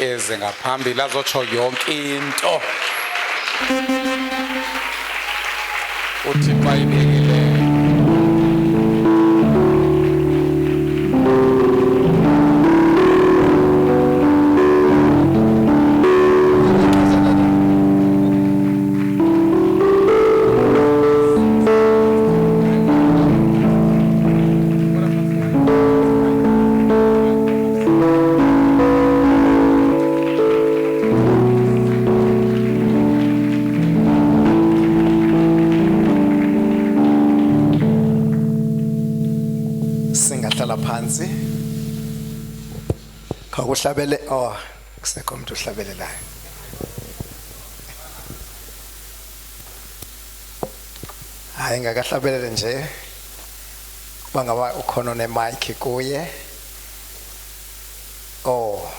Eze ngaphambili azotsho yonke into uThixo ayibekileyo. Singahlala phansi. Khawuhlabele, oh, kusekho umuntu ohlabelelayo. Hayi, ngakahlabelele nje. Bangaba ukhona ne-mic kuye. Oh,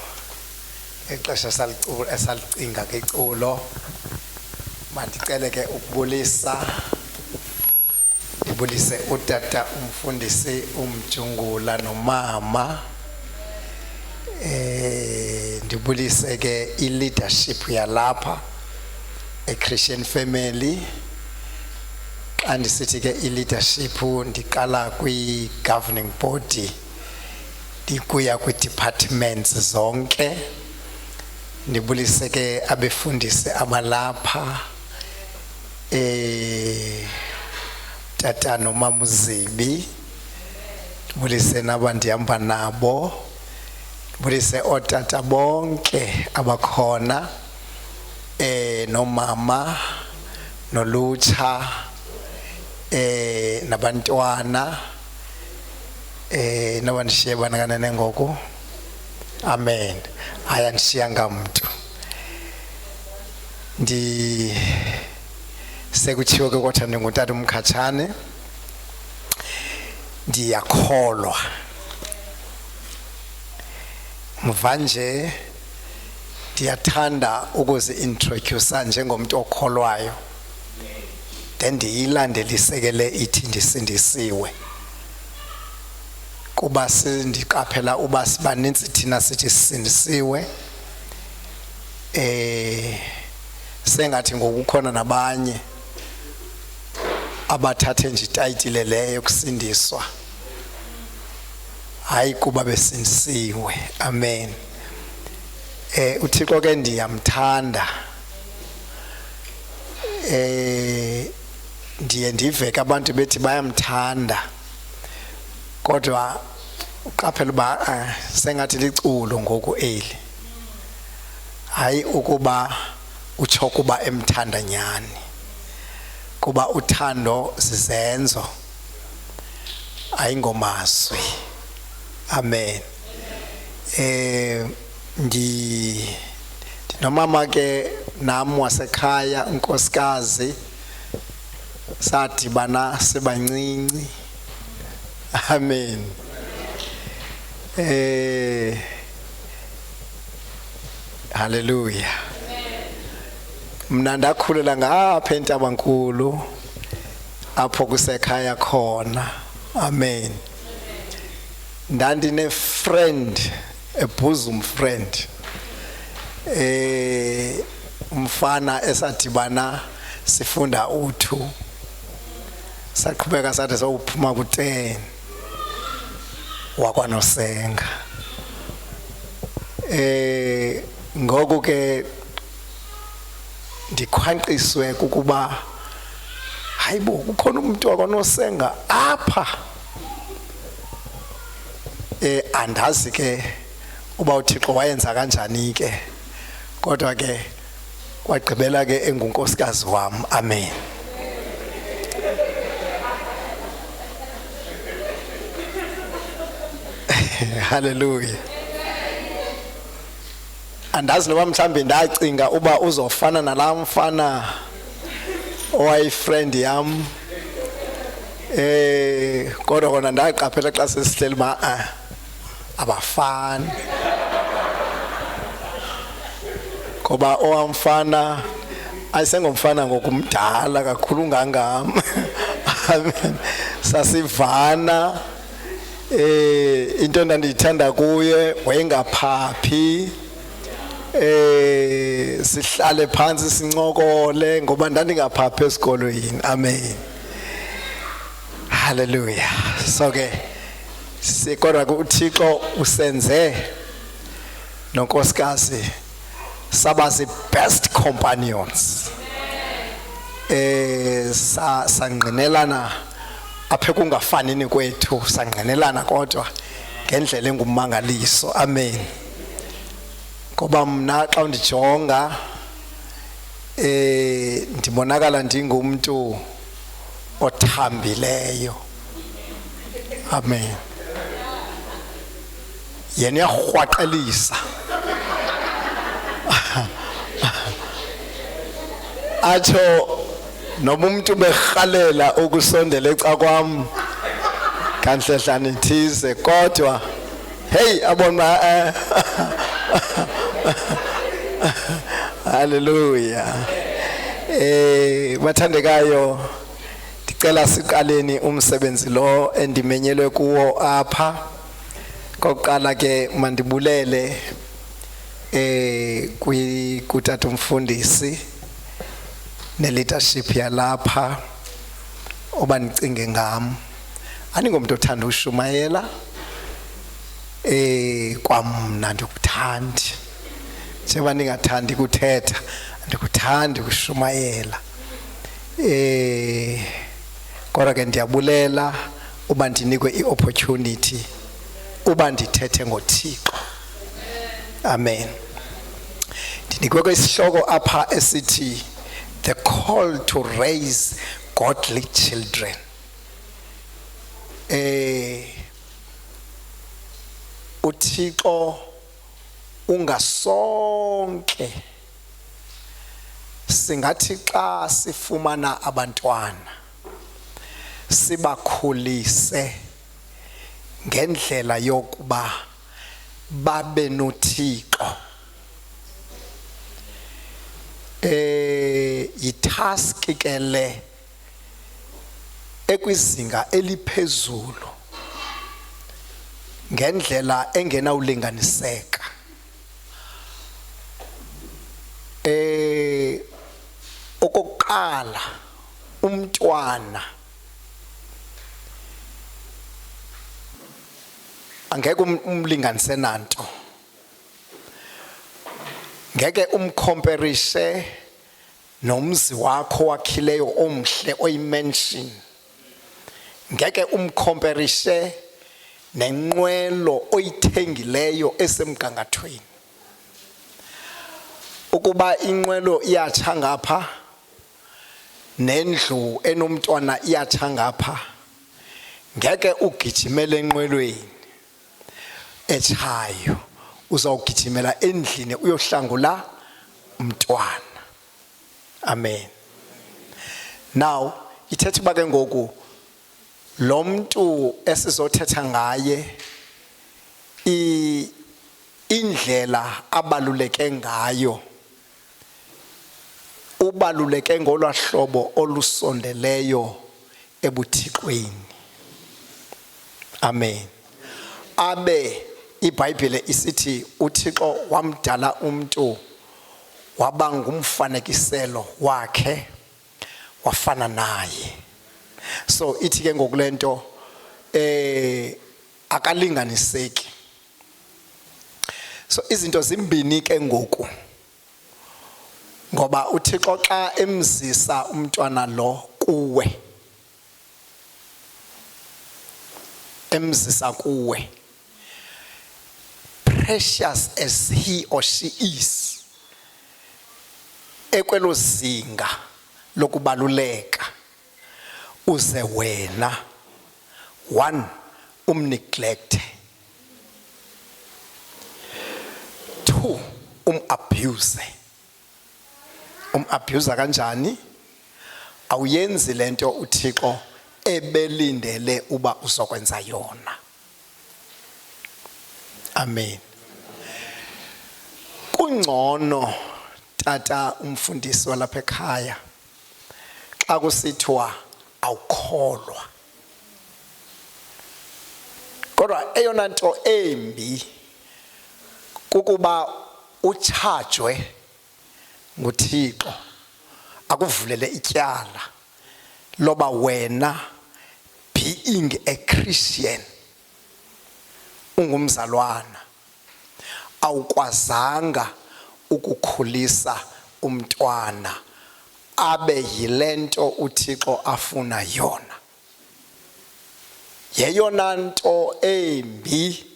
ixesha saliculo esalicinga ke iculo. Mandicele ke ukubulisa, ndibulise utata umfundisi uMjungula nomama, ndibulise ke i-leadership yalapha eChristian Family. Xa ndisithi ke i-leadership, ndiqala kwi-governing body ndikuya kwi-departments zonke. Ndibulise ke abefundisi abalapha, tata nomama uZibi, ndibulise nabandihamba nabo, ndibulise ootata bonke abakhona, nomama nolutsha, nabantwana, nabandishiye bana kanene ngoku. Amen. Hayi, andishiyanga mntu. Ndi sekutshiwo ke kodwa ndingutata uMkhatshane. Ndiyakholwa mvanje ndiyathanda ukuzi-introduce njengomntu okholwayo, then ndiyilandeliseke ithi ndisindisiwe, kuba sindiqaphela uba sibanintsi thina sithi sisindisiwe, sengathi ngokukhona nabanye abathathe nje itayitile leyo yokusindiswa, hayi kuba besindisiwe. Amen. UThixo ke ndiyamthanda. Ndiye ndive ke abantu bethi bayamthanda, kodwa uqaphela uba sengathi liculo ngoku eli, hayi ukuba utsho kuba emthanda nyani, kuba uthando zizenzo, ayingomazwi. Amen. Ndi ndinomama ke nam wasekhaya, unkosikazi, sadibana sibancinci. Amen. Haleluya. Mna ndakhulela ngapha eNtabankulu, apho kusekhaya khona. Amen. Ndandine friend, a bosom friend, umfana esadibana sifunda u2, saqhubeka sathi sowuphuma ku10, wakwaNosenga. Ngoku ke ndikhwankqiswe kukuba hayibo, kukhona umuntu wakwaNosenga apha. Andazi ke uba uThixo wayenza kanjani ke, kodwa ke kwagqibela ke engunkosikazi wam. Amen. Haleluya. Andazi noba mhlambi ndacinga uba uzofana nalaa mfana owayifriend yam, kodwa kona ndaqaphela xa sesihleli uba abafani, ngoba owamfana ayisengomfana ngokumdala kakhulu ngangam. Amen. Sasivana. Into endandiyithanda kuye, wayengaphaphi. Sihlale phansi sincokole ngoba ndandingaphaphi esikolweni. Amen. Hallelujah. So ke sikodwa ke uThixo usenze nonkosikazi saba zi best companions. Sa sangqinelana aphe kungafanini kwethu, sangqinelana kodwa ngendlela engumangaliso. Amen. Ngoba mna xa undijonga ndibonakala ndingumntu othambileyo. Amen. Yena uyarhwaqelisa atsho noma umuntu berhalela ukusondela ecakwam kanhlehlane thize, kodwa hey, abona. Haleluya. Bathandekayo, ndicela siqaleni umsebenzi lo endimenyelwe kuwo apha. Kokuqala ke mandibulele kutata umfundisi ne leadership yalapha oba nicinge ngam. Andingomntu othanda ushumayela, kwamna ndikuthandi, njengoba ndingathandi kuthetha, ndikuthandi ukushumayela. Kodwa ke ndiyabulela uba ndinikwe i-opportunity uba ndithethe ngoThixo. Amen. Ndinikwe kwisihloko apha esithi "The call to raise godly children". UThixo ungasonke singathi xa sifumana abantwana sibakhulise ngendlela yokuba babe noThixo. Yitask ke le ekwizinga eliphezulu ngendlela engenawulinganiseka. Okokuqala, umntwana angeke umlinganise nanto, ngeke umcomparishe nomzi wakho wakhileyo omhle oyimansion, ngeke umcomparishe nenqwelo oyithengileyo esemgangathweni. Ukuba inqwelo iyatsha ngapha nendlu enomntwana iyatsha ngapha, ngeke ugijimele enqwelweni etshayo, uzawugijimela endlini uyohlangula umntwana. Amen. Now ithetha uba ke ngoku lo mntu esizothetha ngaye, indlela abaluleke ngayo, ubaluleke ngolwahlobo olusondeleyo ebuthixweni. Amen. Abe iBhayibhile isithi uThixo wamdala umuntu waba ngumfanekiselo wakhe, wafana naye. So ithi ke ngokulento akalinganiseki. So izinto zimbini ke ngoku, ngoba uThixo xa emzisa umntwana lo kuwe, emzisa kuwe, precious as he or she is, ekwelo zinga lokubaluleka, uze wena one umneglect, two umabuse. Umabuse kanjani? Awuyenzi lento uThixo ebelindele uba uzokwenza yona. Amen. Kungcono, tata umfundisi walapha ekhaya, xa kusithiwa awukholwa, kodwa eyona nto embi kukuba Utshajwe nguThixo akuvulele ityala loba wena, being a Christian, ungumzalwana, awukwazanga ukukhulisa umntwana abe yilento uThixo afuna yona. Yeyona nto embi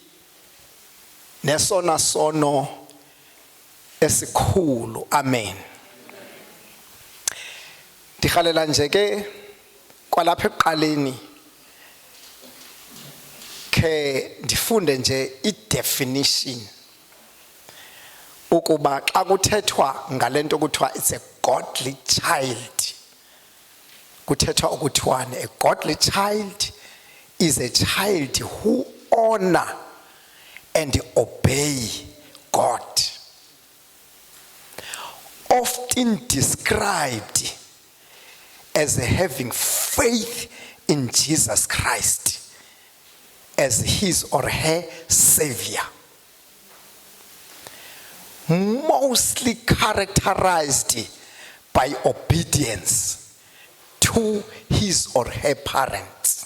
nesona sono esikhulu. Amen. Ndirhalela nje ke kwalapha ekuqaleni khe ndifunde nje i-definition ukuba xa kuthethwa ngalento kuthiwa it's a godly child, kuthethwa ukuthiwani. A godly child is a child who honor and obey God, often described as having faith in Jesus Christ as his or her savior, mostly characterized by obedience to his or her parents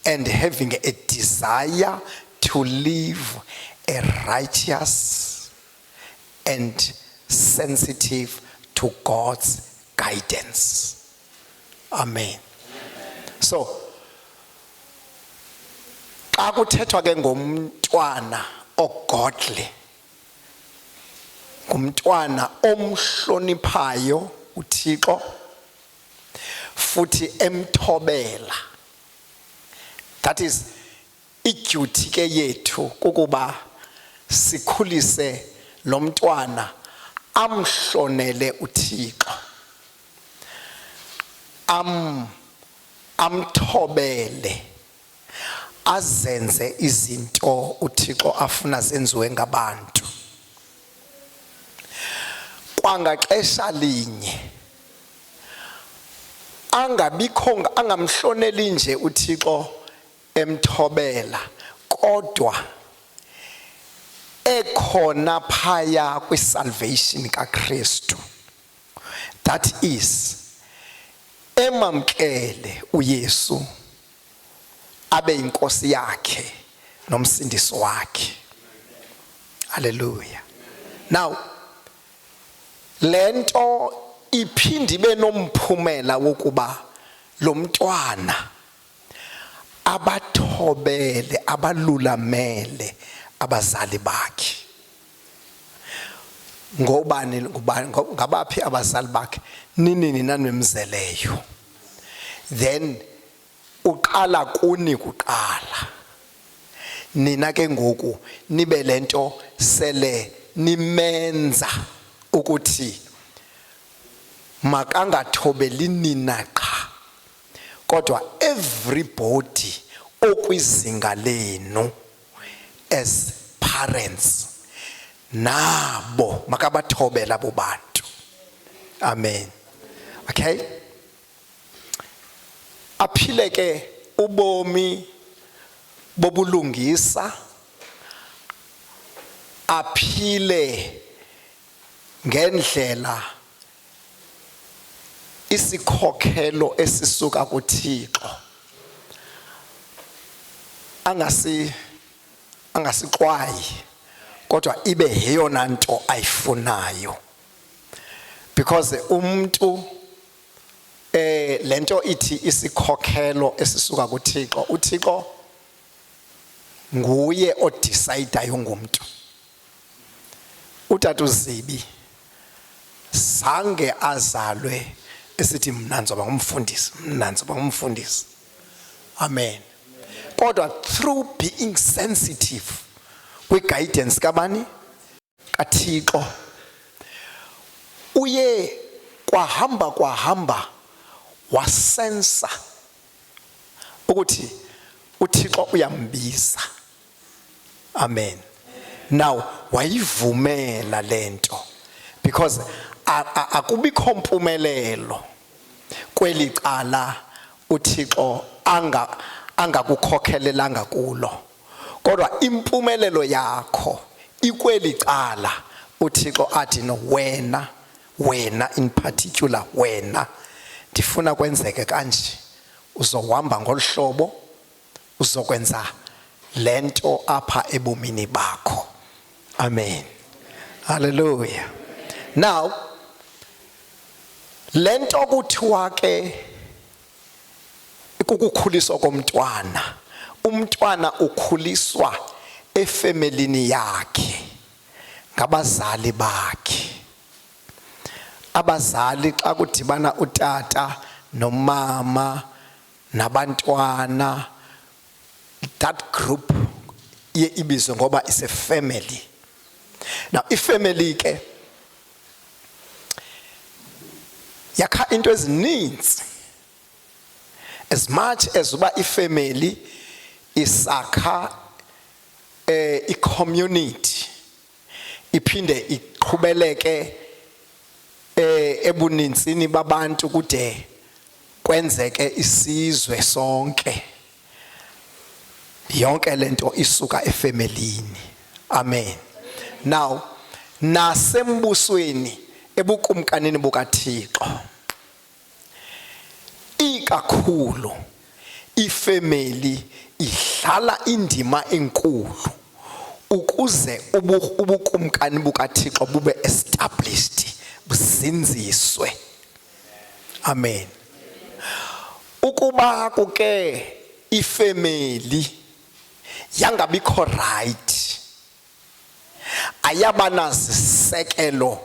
and having a desire to live a righteous and sensitive to God's guidance. Amen. So xa kuthethwa ke ngomntwana ogodly, ngumntwana omhloniphayo uThixo futhi emthobela. That is iduty ke yethu, kukuba sikhulise lo mntwana amhlonele uThixo, amthobele, azenze izinto uThixo afuna zenziwe ngabantu. Kwangaxesha linye angabikho angamhloneli nje uThixo emthobela, kodwa ekhona phaya kwisalvation kaKristu, that is emamkele uYesu abe inkosi yakhe nomsindisi wakhe. Haleluya. Now lento iphinde ibe nomphumela wokuba lo mntwana abathobele, abalulamele abazali bakhe. Ngobani? Ngubani? Ngabaphi abazali bakhe? Ninini nanimzeleyo. Then uqala kuni kuqala nina ke ngoku nibe lento sele nimenza ukuthi makangathobeli nina qha, kodwa everybody okwizinga lenu as parents nabo makabathobela abo bantu. Amen. Okay, aphile ke ubomi bobulungisa, aphile ngendlela isikhokhelo esisuka kuThixo, angasixwayi, kodwa ibe yeyona nto ayifunayo, because umuntu lento ithi isikhokhelo esisuka kuThixo, uThixo nguye odecidayo ngumuntu. Utata uZibi zange azalwe esithi, "Mna ndizoba ngumfundisi, mna ndizoba ngumfundisi." Amen. Kodwa through being sensitive kwi-guidance kabani? KaThixo, uye kwahamba kwahamba wasensa ukuthi uThixo uyambiza. Amen. Now wayivumela lento because akubikho mpumelelo kweli cala uThixo angakukhokhelelanga kulo. Kodwa impumelelo yakho ikweli cala uThixo athi no wena, wena in particular, wena ndifuna kwenzeke kanje, uzohamba ngolhlobo, uzokwenza lento apha ebomini bakho. Amen, hallelujah. Now lento kuthiwa ke kukukhuliswa komntwana. Umntwana ukhuliswa efemelini yakhe ngabazali bakhe. Abazali xa kudibana utata nomama nabantwana, that group iye ibizwe ngoba is a family. Now ifamily ke yakha into ezininzi. As much as uba ifamily isakha i-community, iphinde iqhubeleke ebuninzini babantu kude kwenzeke isizwe sonke, yonke lento isuka efemelini. Amen. Now nasembusweni, ebukumkanini bukaThixo, ikakhulu ifamily idlala indima enkulu ukuze ubukumkani bukaThixo bube established, buzinziswe. Amen. Ukuba kuke ifamily yangabikho right, ayaba nazisekelo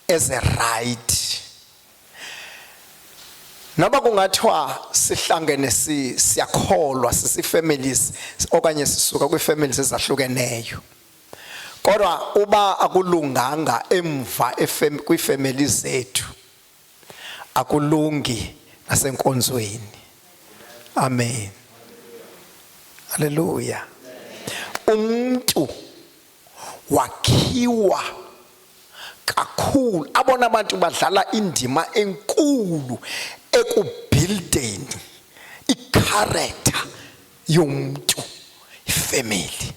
eze right, noba kungathiwa sihlangene, siyakholwa, sisi-families okanye sisuka kwii-families ezahlukeneyo, kodwa uba akulunganga emva kwiifemeli zethu, akulungi nasenkonzweni. Amen, haleluya. Umuntu wakhiwa kakhulu, abona abantu badlala indima enkulu ekubuildeni icharacter yomuntu, ifamily.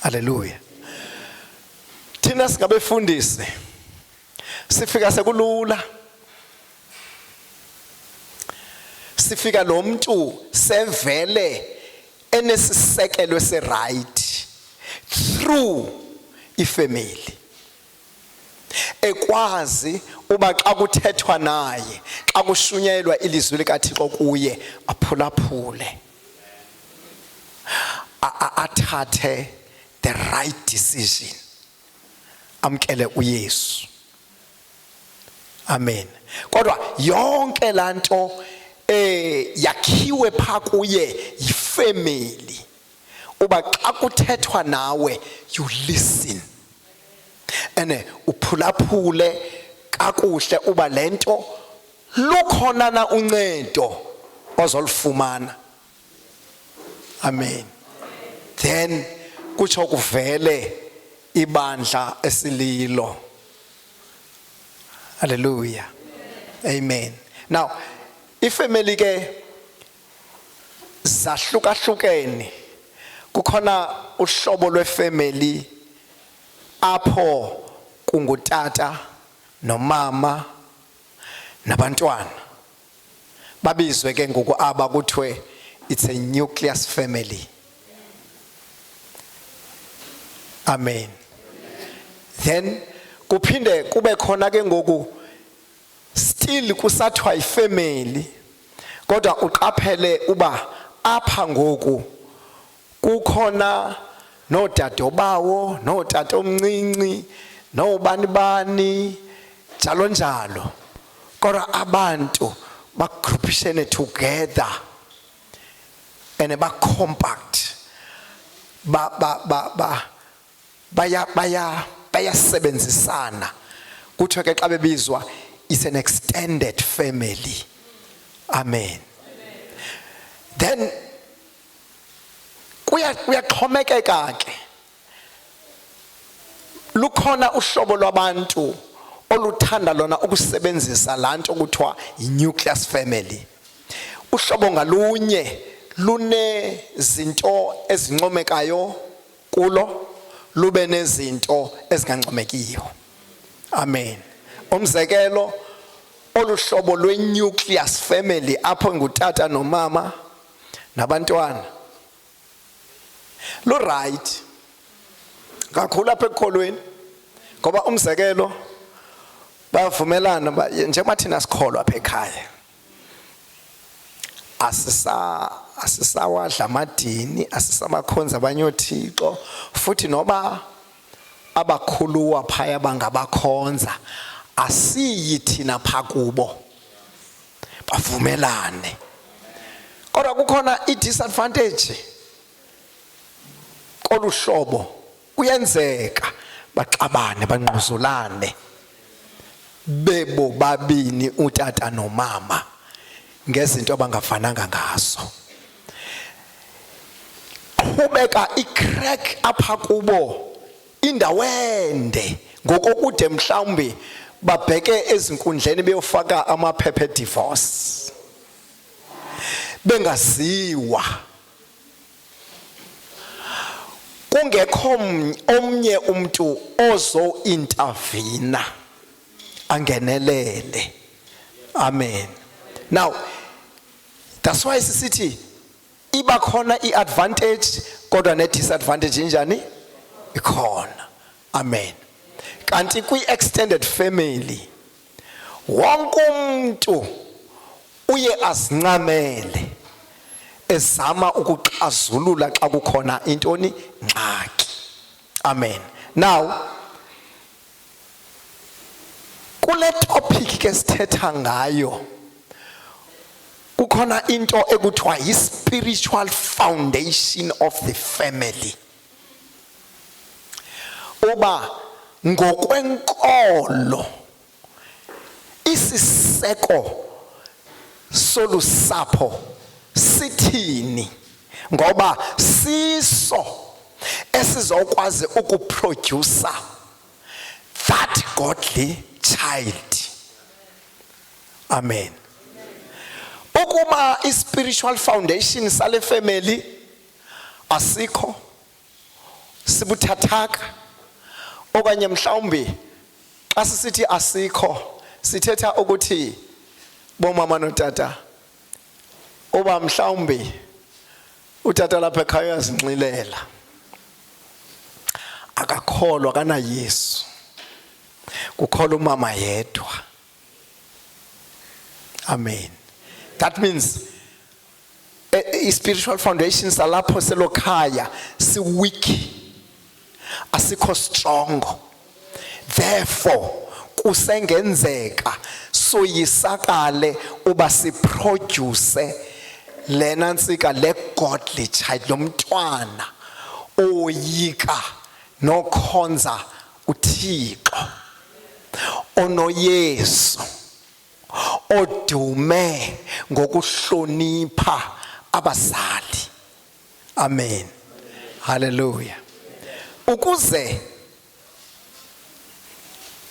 Haleluya. Thina singabefundisi sifika sekulula, sifika lo muntu sevele enesisekelo eseright through ifamily, ekwazi uba xa kuthethwa naye, xa kushunyayelwa ilizwi likaThixo kuye, aphulaphule, athathe the right decision, amkele uYesu. Amen. Kodwa yonke lanto yakhiwe pha kuye yifamily, uba xa kuthethwa nawe you listen ene uphulaphule kakuhle uba lento lukhona na uncedo ozolufumana. Amen. Then kutsho kuvele ibandla esililo. Hallelujah, amen. Now ifamily ke zahlukahlukene. Kukhona uhlobo lwefamily apho kungutata nomama nabantwana, babizwe ke ngoku aba kuthiwe it's a nucleus family. Amen. Then kuphinde kube khona ke ngoku still kusathiwa ifamily, kodwa uqaphele uba apha ngoku kukhona nodadobawo, notata omncinci, nobani bani, njalo njalo, kodwa abantu bagroupishene together and ba compact, ba ba ba ba baya baya bayasebenzisana. Kuthiwa ke xa bebizwa it's an extended family. Amen. Then kuya kuyaxhomekeka ke, lukhona uhlobo lwabantu oluthanda lona ukusebenzisa laa nto kuthiwa yi-nucleus family. Uhlobo ngalunye Lunezinto ezincomekayo kulo, lube nezinto ezingancomekiyo. Amen. Umzekelo, olu hlobo lwe-nucleus family apho ngutata nomama nabantwana lu-right kakhulu apha ekukholweni, ngoba umzekelo bayavumelana njengoba thina sikholwa apha ekhaya, asisawadla amadini, asisabakhonza abanye oothixo, futhi noba abakhuluwa phaya bangabakhonza, asiyi thina pha kubo, bavumelane. Kodwa kukhona i-disadvantage kolu hlobo: kuyenzeka baxabane, bangquzulane bebo babini, utata nomama, ngezinto abangafananga ngazo. Qhubeka i-crack apha kubo indawo ende, ngokokude mhlawumbi babheke ezinkundleni beyofaka amaphepha e-divorce bengaziwa, kungekho omnye umuntu ozo intervene, angenelele. Amen. Now that's why sisithi iba khona i-advantage, kodwa ne-disadvantage injani? Ikhona. Amen. Kanti kwi-extended family wonke umuntu uye azincamele, ezama ukuxazulula xa kukhona intoni? Ngxaki. Amen. Now kule topic ke sithetha ngayo, kukhona into ekuthiwa yi-spiritual foundation of the family, uba ngokwenkolo isiseko solusapho sithini, ngoba siso esizokwazi uku-produce that godly child. Amen. Ukuba i-spiritual foundation sale family asikho, sibuthathaka, okanye mhlawumbi xa sisithi asikho, sithetha ukuthi, bomama notata, uba mhlawumbi utata lapha ekhaya uyazinxilela, akakholwa kana Yesu, kukholwa umama yedwa. Amen. That means i-spiritual foundation salapho selokhaya si-weak, asikho strong. Therefore kusengenzeka soyisakale uba si-produce lena ntsika le godly child, lomntwana oyika nokhonza uThixo, onoYesu, odume ngokuhlonipha abazali. Amen, haleluya. Ukuze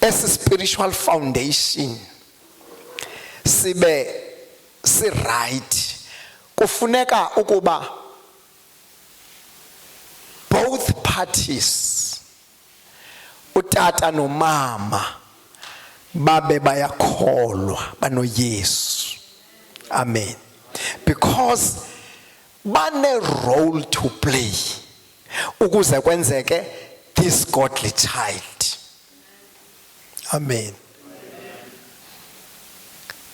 esi spiritual foundation sibe si right, kufuneka ukuba both parties, utata nomama, babe bayakholwa, banoYesu. Amen. Because bane role to play ukuze kwenzeke this godly child. Amen.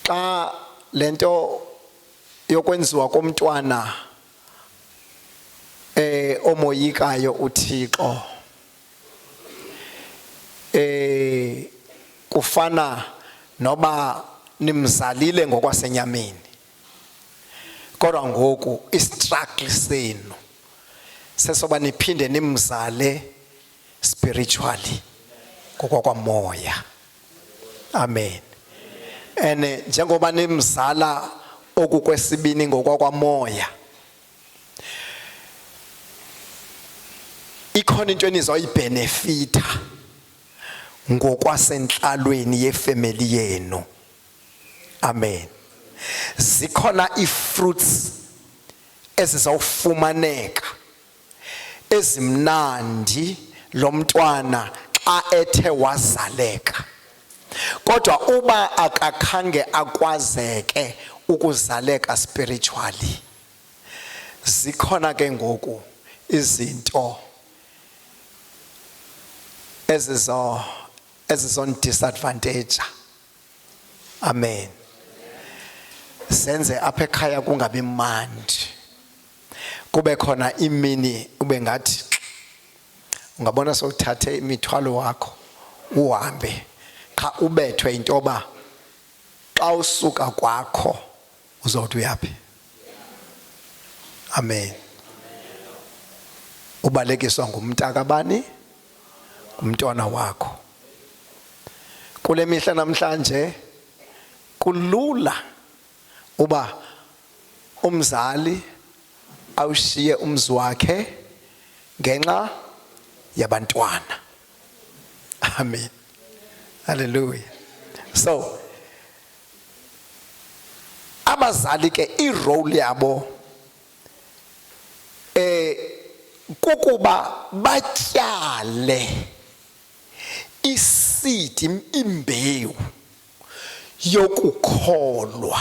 Xa lento yokwenziwa komntwana omoyikayo uThixo, kufana noba nimzalile ngokwasenyameni, kodwa ngoku i-struggle senu sesoba niphinde nimzale spiritually, ngokwakwamoya. Amen. Ene njengoba nimzala okukwesibini ngokwakwamoya, ikhona into enizoyi-benefita ngokwasentlalweni ye-family yenu. Amen. Zikhona i-fruits. Ezizawufumaneka ezimnandi lomntwana xa ethe wazaleka, kodwa uba akakhange akwazeke ukuzaleka spiritually, zikhona ke ngoku izinto ezizon disadvantage, amen, senze apha ekhaya kungabi mandi, kube khona imini ube ngathi ungabona sowuthathe imithwalo wakho uhambe, qha ubethwe intoba xa usuka kwakho uzawuthi uyaphi. Amen. Ubalekiswa ngumntakabani? Ngumntwana wakho. Kule mihla namhlanje kulula uba umzali awushiye umzi wakhe ngenxa yabantwana. Amen, haleluya. So abazali ke, irole yabo kukuba batyale iseed, imbewu yokukholwa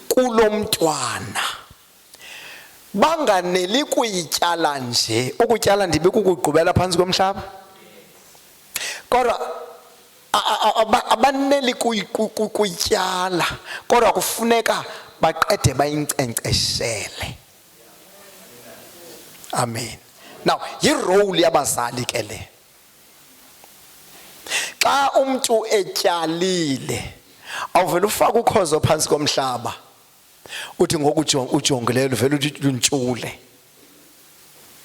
kulomntwana. Banganeli kuyityala nje, ukutyala ndibe kukugqubela phantsi komhlaba, kodwa abaneli kuyityala, kodwa kufuneka baqede bayinkcenkceshele. Amen. Now yirole yabazali ke le. Xa umntu etyalile, awuvele ufake ukhozo phantsi komhlaba, uthi ngoku ujongileyo uvele uthi luntshule.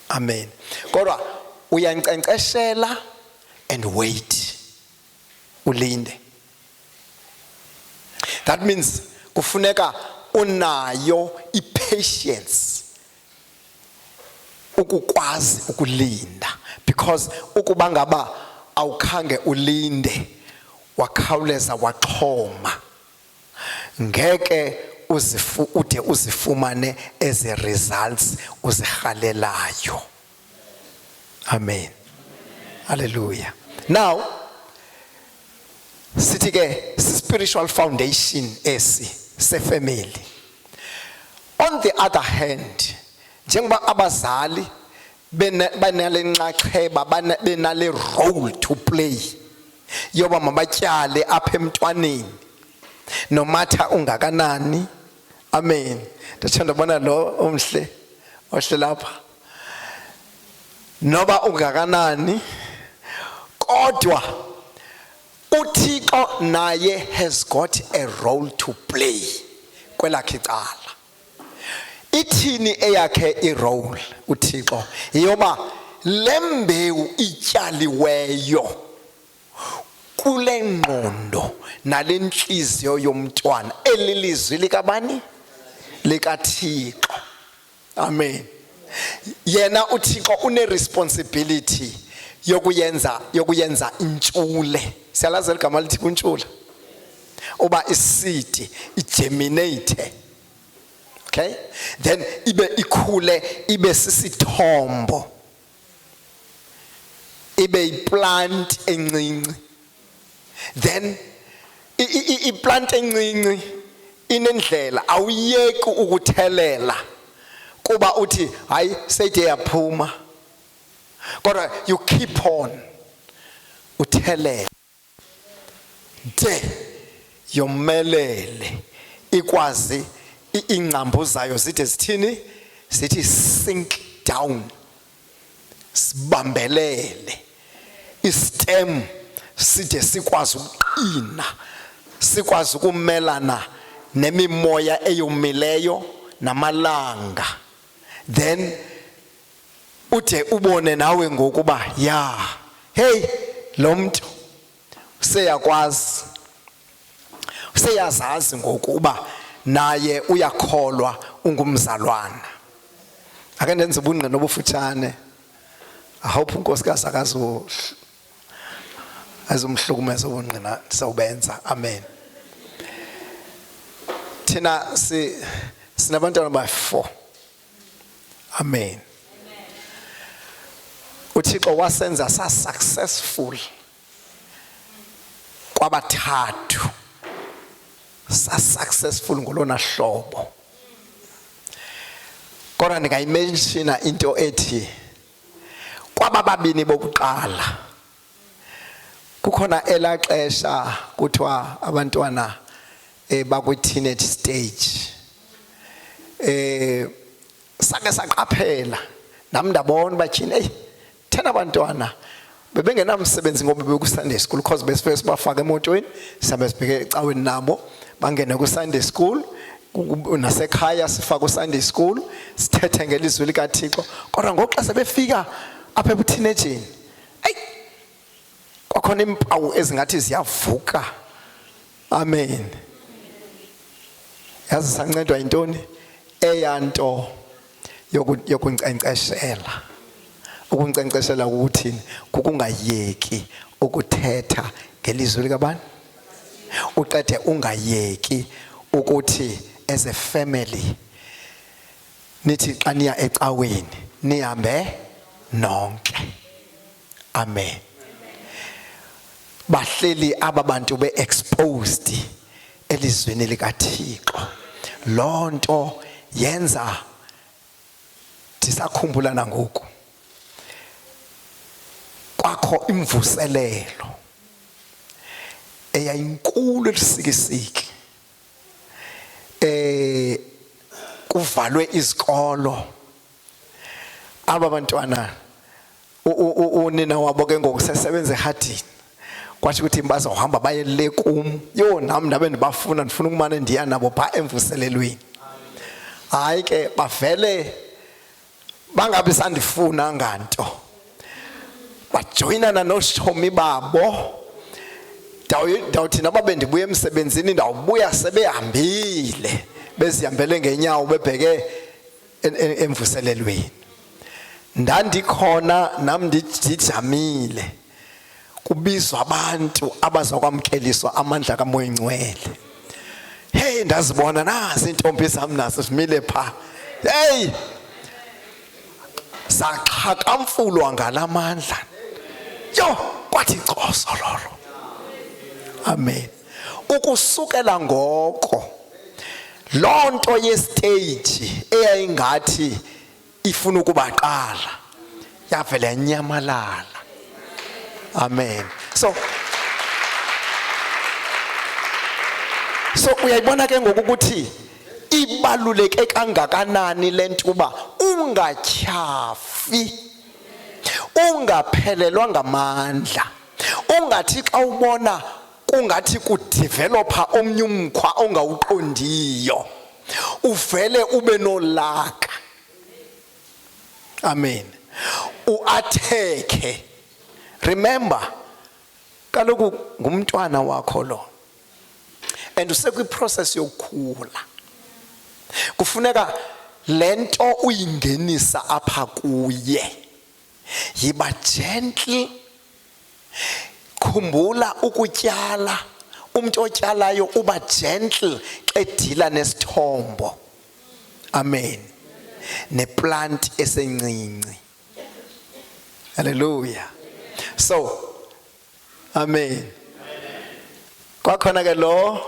Amen. Kodwa uyankcenkceshela and wait, ulinde. That means kufuneka unayo i-patience ukukwazi ukulinda, because ukuba ngaba awukhange ulinde, wakhawuleza waxhoma, ngeke ude uzifumane ezi results uzirhalelayo. Amen, hallelujah. Now sithi ke spiritual foundation esi sefamily. On the other hand, njengoba abazali banale nxaxheba, benale role to play yoba mabatyale apha emntwaneni nomatha ungakanani, amen, ndathanda bona lo omhle ohle lapha, noba ungakanani, kodwa uThixo naye has got a role to play kwelakhe icala. Ithini eyakhe irole uThixo? Iyoba le mbewu ityaliweyo kule ngqondo nale ntliziyo yomntwana, elilizwi likabani? LikaThixo. Amen. Yena uThixo une responsibility yokuyenza intshule. Siyalazi igama lithi kuntshula, uba iseed igerminate, okay, then ibe ikhule, ibe sisithombo, ibe iplant encinci. Then iplant encinci inendlela, awuyeki ukuthelela kuba uthi hayi, seyide yaphuma, kodwa you keep on uthelela de yomelele, ikwazi ingcambu zayo zide zithini? Zithi sink down, sibambelele istem, side sikwazi ukuqina, sikwazi ukumelana nemimoya eyomileyo namalanga. Then ude ubone nawe ngokuba ya, hey, lo mntu seyakwazi, seyazazi ngokuba naye uyakholwa, ungumzalwana. Ake ndenze ubungqina obufutshane. I hope unkosikazi akazo azomhlukumeza ubungqina sawubenza. Amen. Thina si Sinabantwana ba-4. Amen. UThixo wasenza sa successful kwabathathu, sa successful ngolona hlobo. Kodwa ndingayimentiona into ethi kwaba babini bokuqala kukhona elaxesha kuthiwa abantwana bakwi teenage stage, sake saqaphela nami ndabona batyhini, hey, thena abantwana bebengenamsebenzi ngoba beku Sunday school, because besifike sibafake emotweni, sihambe sibheke ecaweni nabo, bangene ku Sunday school, nasekhaya sifake u Sunday school, sithethe ngelizwi likaThixo. Kodwa ngoxa sebefika apha ebuteenageni, eyi, kwakhona iimpawu ezingathi ziyavuka. Amen. Yazi sancedwa yintoni? Eyanto yokunkcenkceshela. Ukunkcenkceshela ukuthini? Kukungayeki ukuthetha ngelizwi likabani, uqede ungayeki ukuthi as a family nithi xa niya ecaweni nihambe nonke. Amen. Bahleli aba bantu be-exposed elizwini likaThixo. Lonto yenza ndisakhumbula nangoku kwakho imvuselelo eyayinkulu elusikisiki, kuvalwe izikolo. Aba bantwana unina wabo ke ngoku sesebenza ehadini, kwathi ukuthi bazohamba baye le kum. Yho, nam ndabe ndibafuna, ndifuna ukumane ndiya nabo phaa emvuselelweni. Hayi ke, bavele bangabi sandifuna nganto, bajoyinana nooshomi babo. Ndawuthi noba bendibuya emsebenzini, ndawubuya sebehambile, bezihambele ngenyawo bebheke emvuselelweni. Ndandikhona nam, ndijamile, kubizwa abantu abazokwamkeliswa amandla kaMoya Ngcwele. Hey, ndazibona nazi iintombi zam, nazo zimile phaa. Hey, saxhakamfulwa ngalamandla. Yho, kwathi cosololo. Amen. Ukusukela ngoko, loo nto yestage eyayingathi ifuna ukubaqala yavela yanyamalala. Amen. So uyayibona ke ngoku ukuthi ibaluleke kangakanani le nto uba ungatyhafi, ungaphelelwa ngamandla, ungathi xa ubona kungathi kudevelopha omnye umkhwa ongawuqondiyo uvele ube nolaka. Amen. Uathekhe. Remember, kaloku ngumntwana wakho lo, and usekwi-process yokukhula. Kufuneka lento uyingenisa apha kuye, yiba gentle. Khumbula ukutyala, umuntu otyalayo uba gentle xa edila nesithombo. Amen. Neplant esencinci. Hallelujah. So amen. Kwakhona ke lo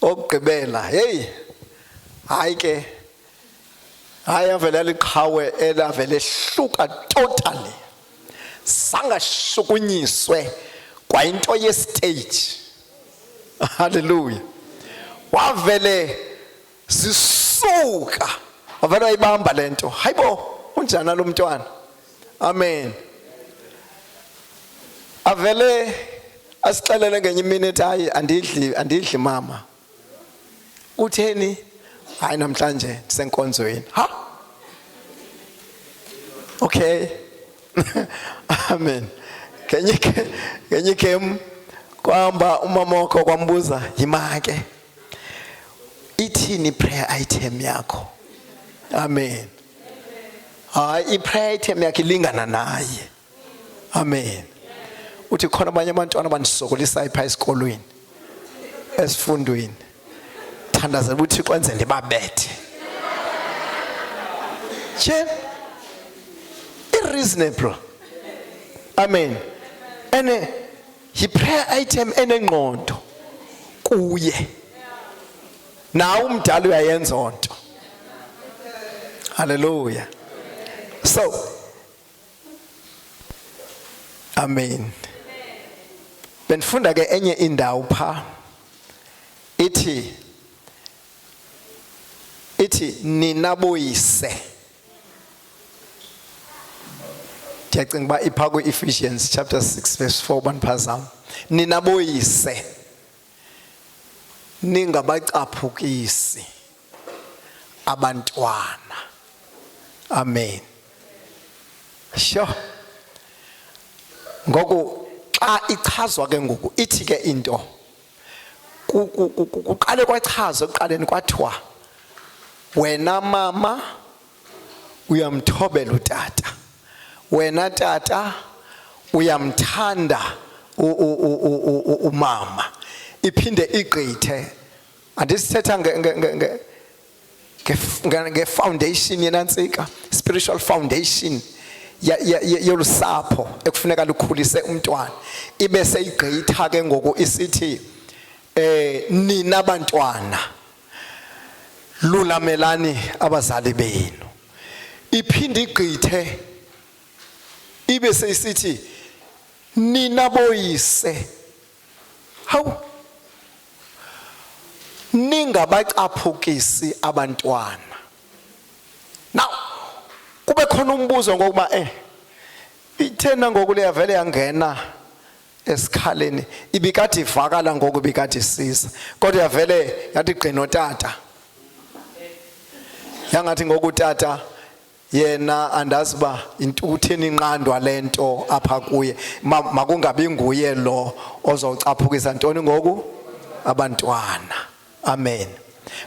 okugqibela, hey, hayi ke, hayi, avele liqhawe elavele ehluka totally, sangashukunyiswe kwayinto yestage. Hallelujah. Wavele zisuka, wavele wayibamba lento. Hayibo, unjani lo mntwana? Amen. Avele asixelele ngenye imini ethi, hayi, andidli, andidli mama. Utheni? Hayi, namhlanje ndisenkonzweni. Ha, okay. Amen. Ngenye igame kwahamba umama wakho kwambuza, yima ke, ithini prayer item yakho? Amen. Hayi, i-prayer item yakhe ilingana naye. Amen. Uthi khona abanye abantwana bandisokolisayo phaa esikolweni, esifundweni. Ndithandazela uThixo enze ndibabethe. Nje irreasonable. Amen. Ene yi-prayer item enengqondo kuye. Nawe umdala uyayenza onto. Hallelujah. So amen. Benifunda ke enye indawo pha ithi nina boyise. Ndiyacinga uba ipha kwi-Ephesians chapter 6 verse 4 baniphazama. Nina boyise ningabacaphukisi abantwana. Amen. Sure. Ngoku xa ichazwa ke ngoku ithi ke into kuqale kwachazwa ekuqaleni kwathiwa wena mama uyamthobela utata, wena tata uyamthanda umama. Iphinde igqithe. Andisithetha nge-foundation yenantsika, spiritual foundation yolusapho ekufuneka lukhulise umntwana. Ibe seyigqitha ke ngoku isithi nina bantwana lulamelani abazali benu. Iphinde igqithe ibe seyisithi nina boyise, hawu, ningabacaphukisi abantwana. Now kube khona umbuzo ngokuba ithena ngoku leyavele yangena esikhaleni, ibikade ivakala ngoku, ibikade isiza, kodwa yavele yathi gqino tata. Yangathi ngoku tata yena andazi uba uthini inqandwa lento apha kuye, makungabi nguye lo ozocaphukisa ntoni ngoku abantwana. Amen.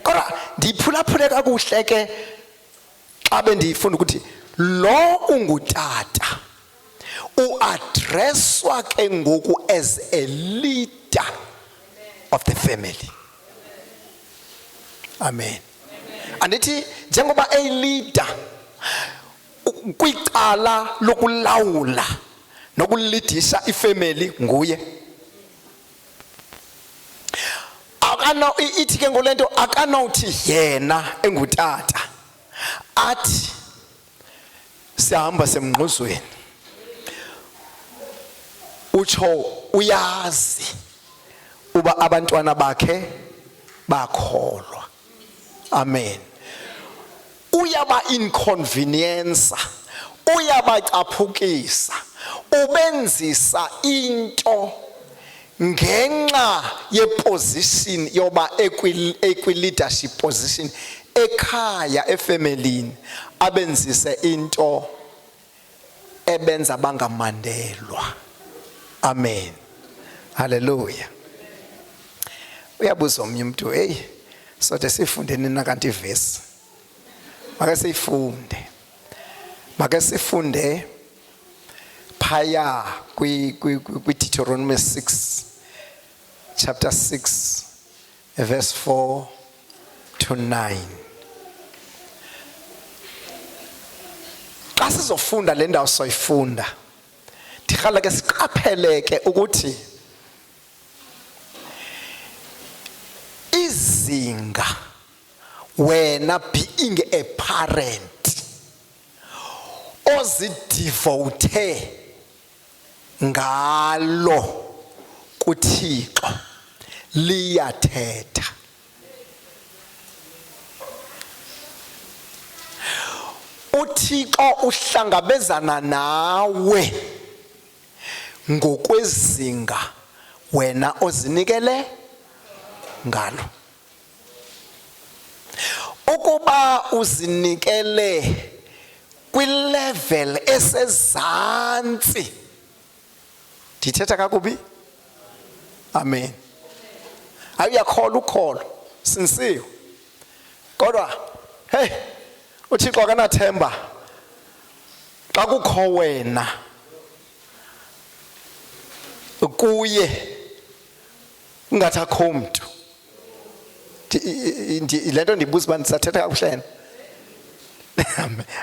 Kodwa ndiphulaphule kakuhle ke xa bendiyifunda ukuthi lo ungutata uaddresswa ke ngoku as a leader of the family. Amen. Andithi njengoba a leader kwicala lokulawula nokulidisha ifamily nguye. Akana ithi ke ngolento akanawuthi yena engutata athi sihamba semngquzweni, utsho uyazi uba abantwana bakhe bakholwa. Amen. Uyaba inconvenience, uyabacaphukisa, ubenzisa into ngenxa yeposition yoba ekwi leadership position ekhaya efamilini, abenzise into ebenza bangamandelwa. Amen. Hallelujah. Uyabuza omnye umuntu, hey, sode sifunde nina kanti ivesi? Make siyifunde. Make sifunde phaya kwi Deuteronomy 6 chapter 6 verse 4 to 9. Xa sizofunda le ndawo soyifunda, ndirhala ke siqapheleke ukuthi izinga wena being a parent ozidevote ngalo kuThixo liyathetha. uThixo uhlangabezana nawe ngokwezinga wena ozinikele ngalo. Ukuba uzinikele kwilevel esezantsi, ndithetha kakubi? Amen. Hayi, uyakholwa ukholo sincere, kodwa hey, uThixo akanathemba xa kukho wena kuye kungathi akho mntu. Le nto ndibuza uba ndisathetha kakuhle na?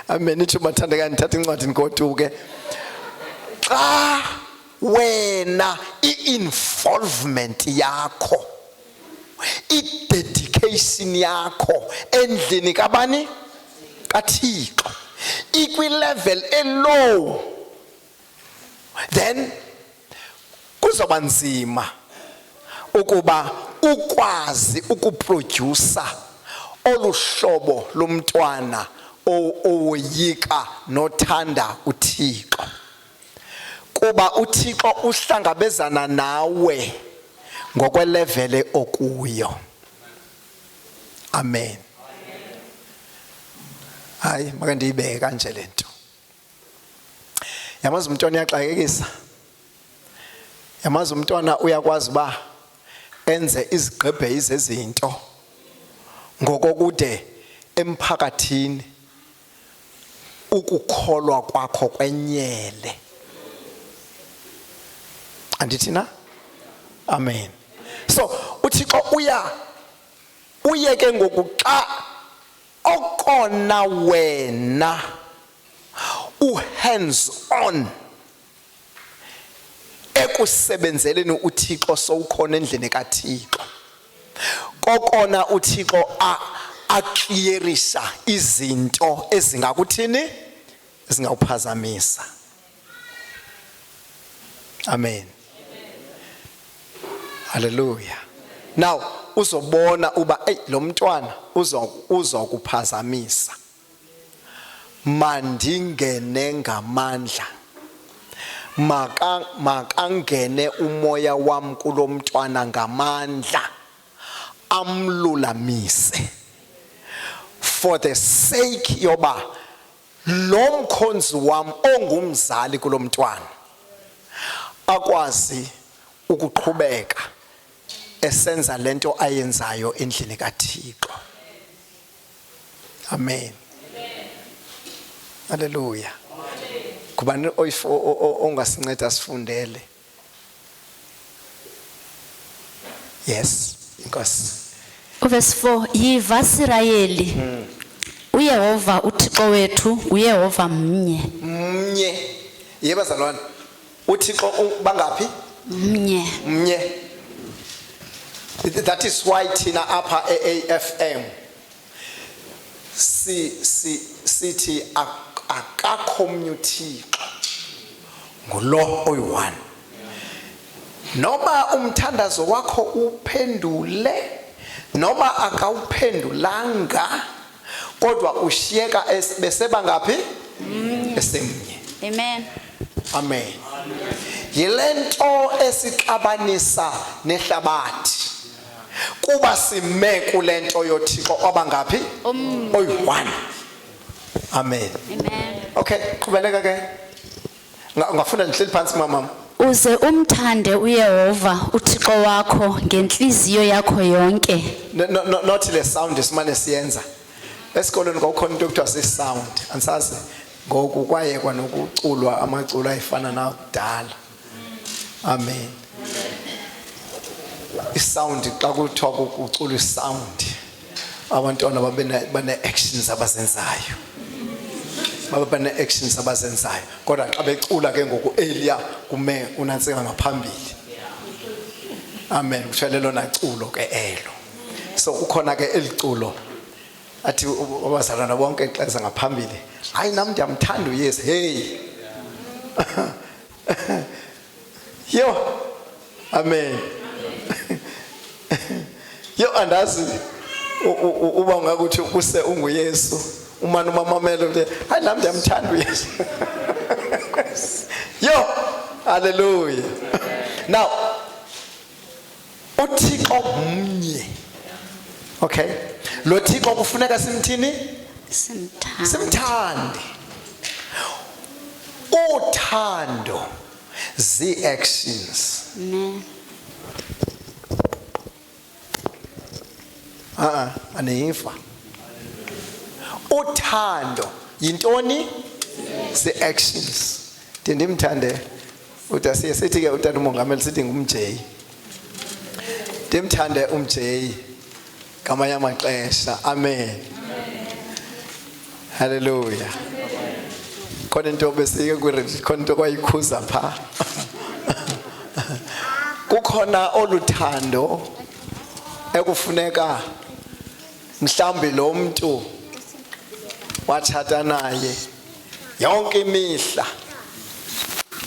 Amen. Itsho bathandeka, ndithatha incwadi ndigoduke. Xa wena i-involvement yakho, i-dedication yakho endlini kabani, kaThixo, ikwi-level e-low, then kuzoba nzima ukuba ukwazi uku-produce oluhlobo lomntwana owoyika nothanda uThixo, kuba uThixo uhlangabezana nawe ngokwe-level okuyo. Amen. Hayi, make ndiyibeke kanje lento. Yamazi umntwana uyaxakekisa, yamazi umntwana uyakwazi uba enze izigqebhe zezinto ngokokude emphakathini ukukholwa kwakho kwenyele. Andithi na? Amen. So uThixo uya uye ke ngoku xa okona wena u-hands on ekusebenzeleni uThixo, sowukhona endlini kaThixo, kokona uThixo a a-clearisha izinto ezingakuthini, ezingawuphazamisa. Amen, haleluya. Now uzobona uba ey, lo mntwana uzokuphazamisa, mandingene ngamandla, makangene umoya wam kulomntwana ngamandla, amlulamise for the sake yoba lo mkhonzi wam ongumzali kulomntwana akwazi ukuqhubeka esenza lento ayenzayo endlini kaThixo. Amen, haleluya. Kubani ongasinceda sifundele? Yes, inkosi. Verse 4: Yiva Sirayeli, uYehova uThixo wethu uYehova mnye. Mnye. Yebo bazalwane, uThixo bangaphi? Mnye. Mnye. That is why thina apha e-AFM si si sithi akakho omnye uThixo, ngulo oyi-one. Noba umthandazo wakho uphendule noba akawuphendulanga, kodwa ushiyeka beseba ngaphi? Esemnye. Amen. Amen. Yile nto esixabanisa nehlabathi, kuba sime kule nto yoThixo obangaphi? Oyi-one. Amen. Amen. Okay, qhubeleka ke. Ungafunda ndihleli phantsi, mamam. Uze umthande uYehova uThixo wakho ngenhliziyo yakho yonke. No, not le sound esimane siyenza esikolweni. Kwakukhona into ekuthiwa si-sound, andisazi ngoku kwayekwa nokuculwa amaculo ayifana nakudala. Amen. I-sound, xa kuthiwa kuculwa i-sound, abantwana babe bane-actions abazenzayo, babe bane-actions abazenzayo, kodwa xa becula ke ngoku eliya kume unantsika ngaphambili. Amen. Kuthiwa lelona culo ke elo. So kukhona ke eliculo athi abazalwana bonke xeza ngaphambili, "Hayi, nami ndiyamthanda uYesu." Hey, yo, amen. Yo, andazi uba ungakuthi use unguYesu, umane umamamela uthi, "Hayi, nami ndiyamthanda uYesu." Yo, haleluya. Now uThixo mnye. Okay, lo Thixo kufuneka simthini? Simthande. Simthande. Uthando zii-actions. Amen. A aniva? Uthando yintoni? Zii-actions. Ndiye ndimthande uda siye sithi ke utata umongameli, sithi ngumjeyi. Ndimthande umjeyi. Ngamanye amaxesha. Amen. Hallelujah. Khona into besike khona into kwayikhuza pha. Kukhona oluthando ekufuneka mhlambi lo mntu watshata naye yonke imihla.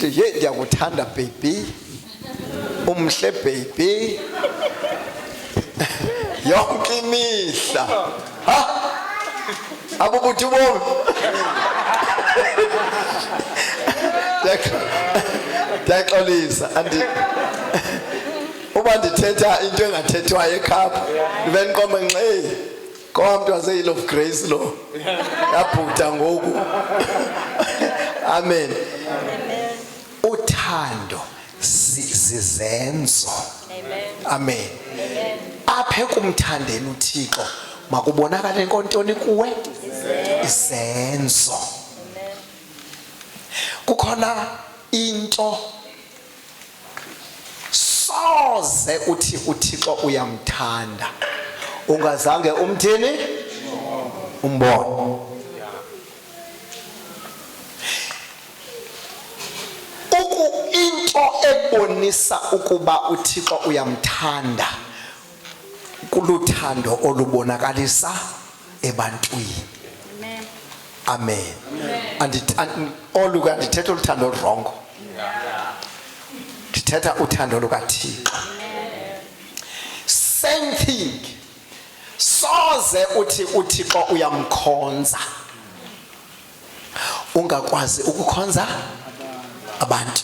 Ye, ndiyakuthanda baby, umhle baby, yonke imihla. Ha, akubuthi ubomi. Ndiyaxolisa, andi uba ndithetha into engathethwayo ekhapha, ndive ndiqombe nxe kowamntu wase-Hill of Grace lo yabhuda ngoku. Amen. Uthando zizenzo. Amen. Apha ekumthandeni uThixo makubonakale nkontoni kuwe? Izenzo. Kukhona into soze uthi uThixo uyamthanda ungazange umthini umbone. Uku into ebonisa ukuba uThixo uyamthanda kuluthando olubonakalisa ebantwini. Amen. Olu ke andithetha oluthando olurongo, ndithetha uthando lukaThixo. Same thing, soze uthi uThixo uyamkhonza ungakwazi ukukhonza abantu,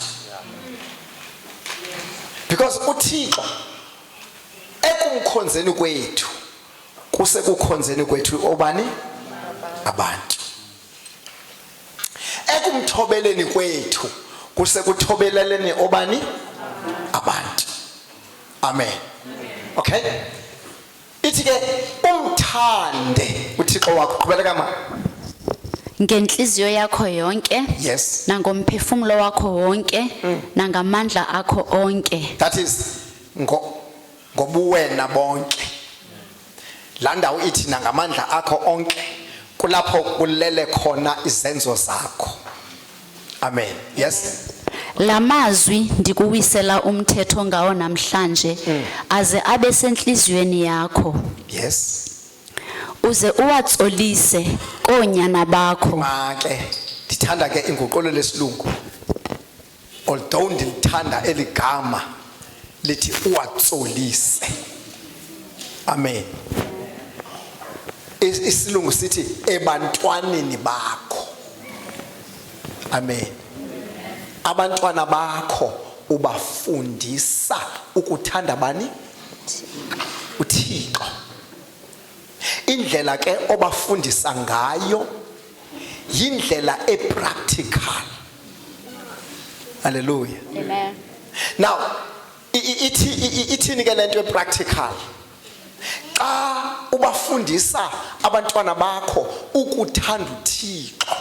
because uThixo ekumkhonzeni kwethu kusekukhonzeni kwethu obani? Abantu. Ekumthobeleni kwethu kusekuthobeleleni obani? Abantu. Amen. Okay, ithi ke umthande uThixo wakho. Qhubeleka ma. Ngenhliziyo yakho yonke, nangomphefumulo wakho wonke, nangamandla akho onke. That is ngobuwena bonke. La ndawo ithi nangamandla akho onke, kulapho kulele khona izenzo zakho. Amen. Yes. Lamazwi ndikuwisela umthetho ngawo namhlanje aze abe senhliziyweni yakho. Uze uwatsolise koonyana bakho. Make ndithanda ke inguqulelo lesilungu, although ndilithanda eligama lithi uwatsolise. Amen. Isilungu sithi ebantwaneni bakho. Amen. Abantwana bakho ubafundisa ukuthanda bani? UThixo. Indlela ke obafundisa ngayo yindlela epractical. Hallelujah. Amen. Now ithi ithini ke lento epractical? Xa ubafundisa abantwana bakho ukuthanda uThixo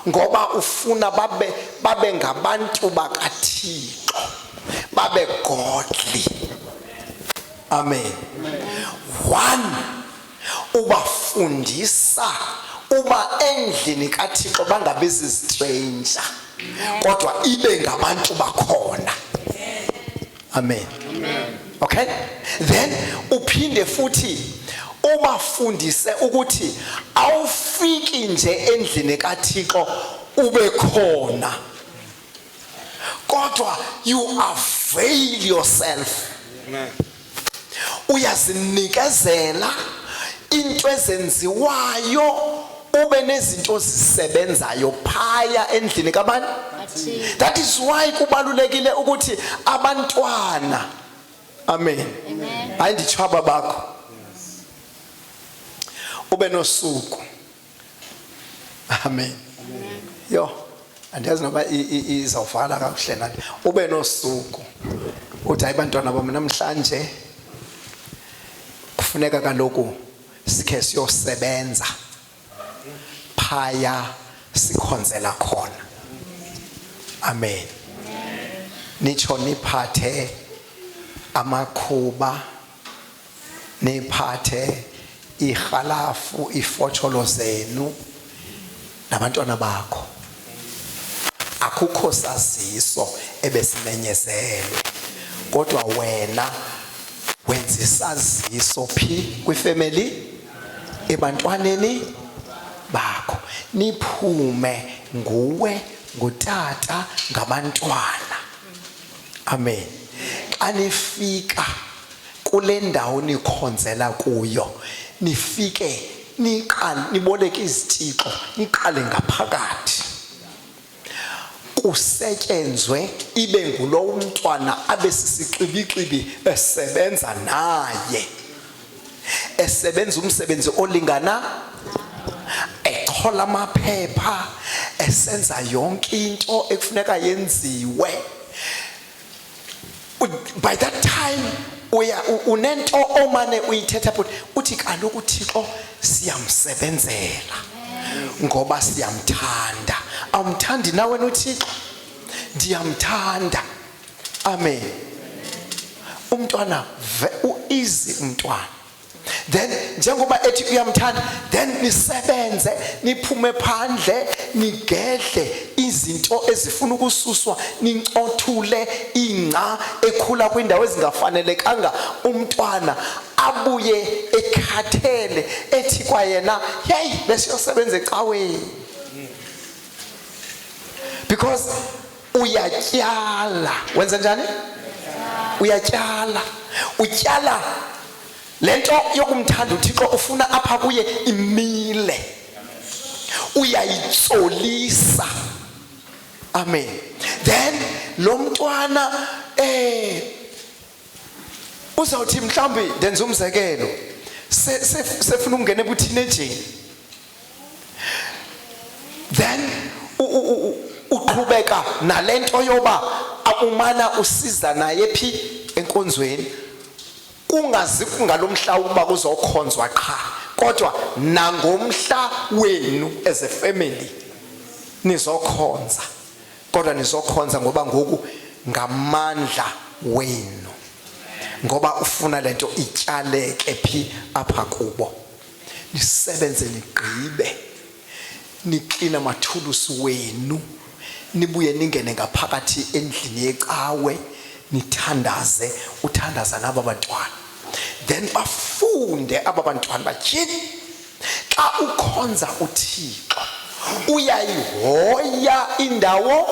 ngoba ufuna babe ngabantu bakaThixo, babe godly. Amen. One, ubafundisa uba endlini kaThixo bangabi zistranger, kodwa ibe ngabantu bakhona. Amen. Okay, then uphinde futhi ubafundise ukuthi awufiki nje endlini kaThixo ube khona, kodwa you avail yourself. Amen. Uyazinikezela into ezenziwayo, ube nezinto ozisebenzayo phaya endlini kabani. That is why kubalulekile ukuthi abantwana, amen, hayi nditsho aba bakho, ube nosuku. Amen. Yo, andiyazi noba izawuvala kakuhle nani. Ube nosuku uthi hayi bantwana bam, namhlanje kufuneka kaloku sikhe siyosebenza phaya sikhonzela khona. Amen. Nitsho niphathe amakhuba, Niphathe ihalafu, ifotsholo zenu nabantwana bakho. Akukho saziso ebesimenyezelwe, kodwa wena wenza isaziso phi? Kwifamily, ebantwaneni bakho. Niphume nguwe, ngutata, ngabantwana. Amen. Xa nifika kule ndawo nikhonzela kuyo, nifike niqale niboleke izitixo, niqale ngaphakathi kusetyenzwe, ibe ngulo umntwana abe sisixibixibi esebenza naye, esebenza umsebenzi olingana, echola amaphepha, esenza yonke into ekufuneka yenziwe. By that time uya unento omane uyithetha futhi uthi, "Kaloku uThixo siyamsebenzela ngoba siyamthanda." Awumthandi na wena uThixo? Ndiyamthanda. Amen. Umntwana u-easy umntwana. Then njengoba ethi uyamthanda, then nisebenze, niphume phandle, nigedle izinto ezifuna ukususwa, nincothule ingca ekhula kwindawo ezingafanelekanga. Umntwana abuye ekhathele, ethi kwayena, "Hey, besiyosebenza ecaweni," because uyatyala. Wenza njani? Uyatyala. Utyala lento yokumthanda uThixo, ufuna apha kuye imile, uyayitsolisa. Amen. Then lo mntwana uzawuthi mhlawumbi, ndenza umzekelo, sefuna ukungena ebuteenageni, then uqhubeka nalento yoba umana usiza naye phi? Enkonzweni. Kungazi kungalomhla ukuba kuzokhonzwa qha, kodwa nangomhla wenu as a family nizokhonza, kodwa nizokhonza ngoba ngoku ngamandla wenu, ngoba ufuna lento ityaleke phi? Apha kubo. Nisebenze, nigqibe, niklina amathulusi wenu, nibuye ningene ngaphakathi endlini yecawe, nithandaze. Uthandaza naba bantwana, then bafunde aba bantwana batyhini, xa ukhonza uThixo uyayihoya indawo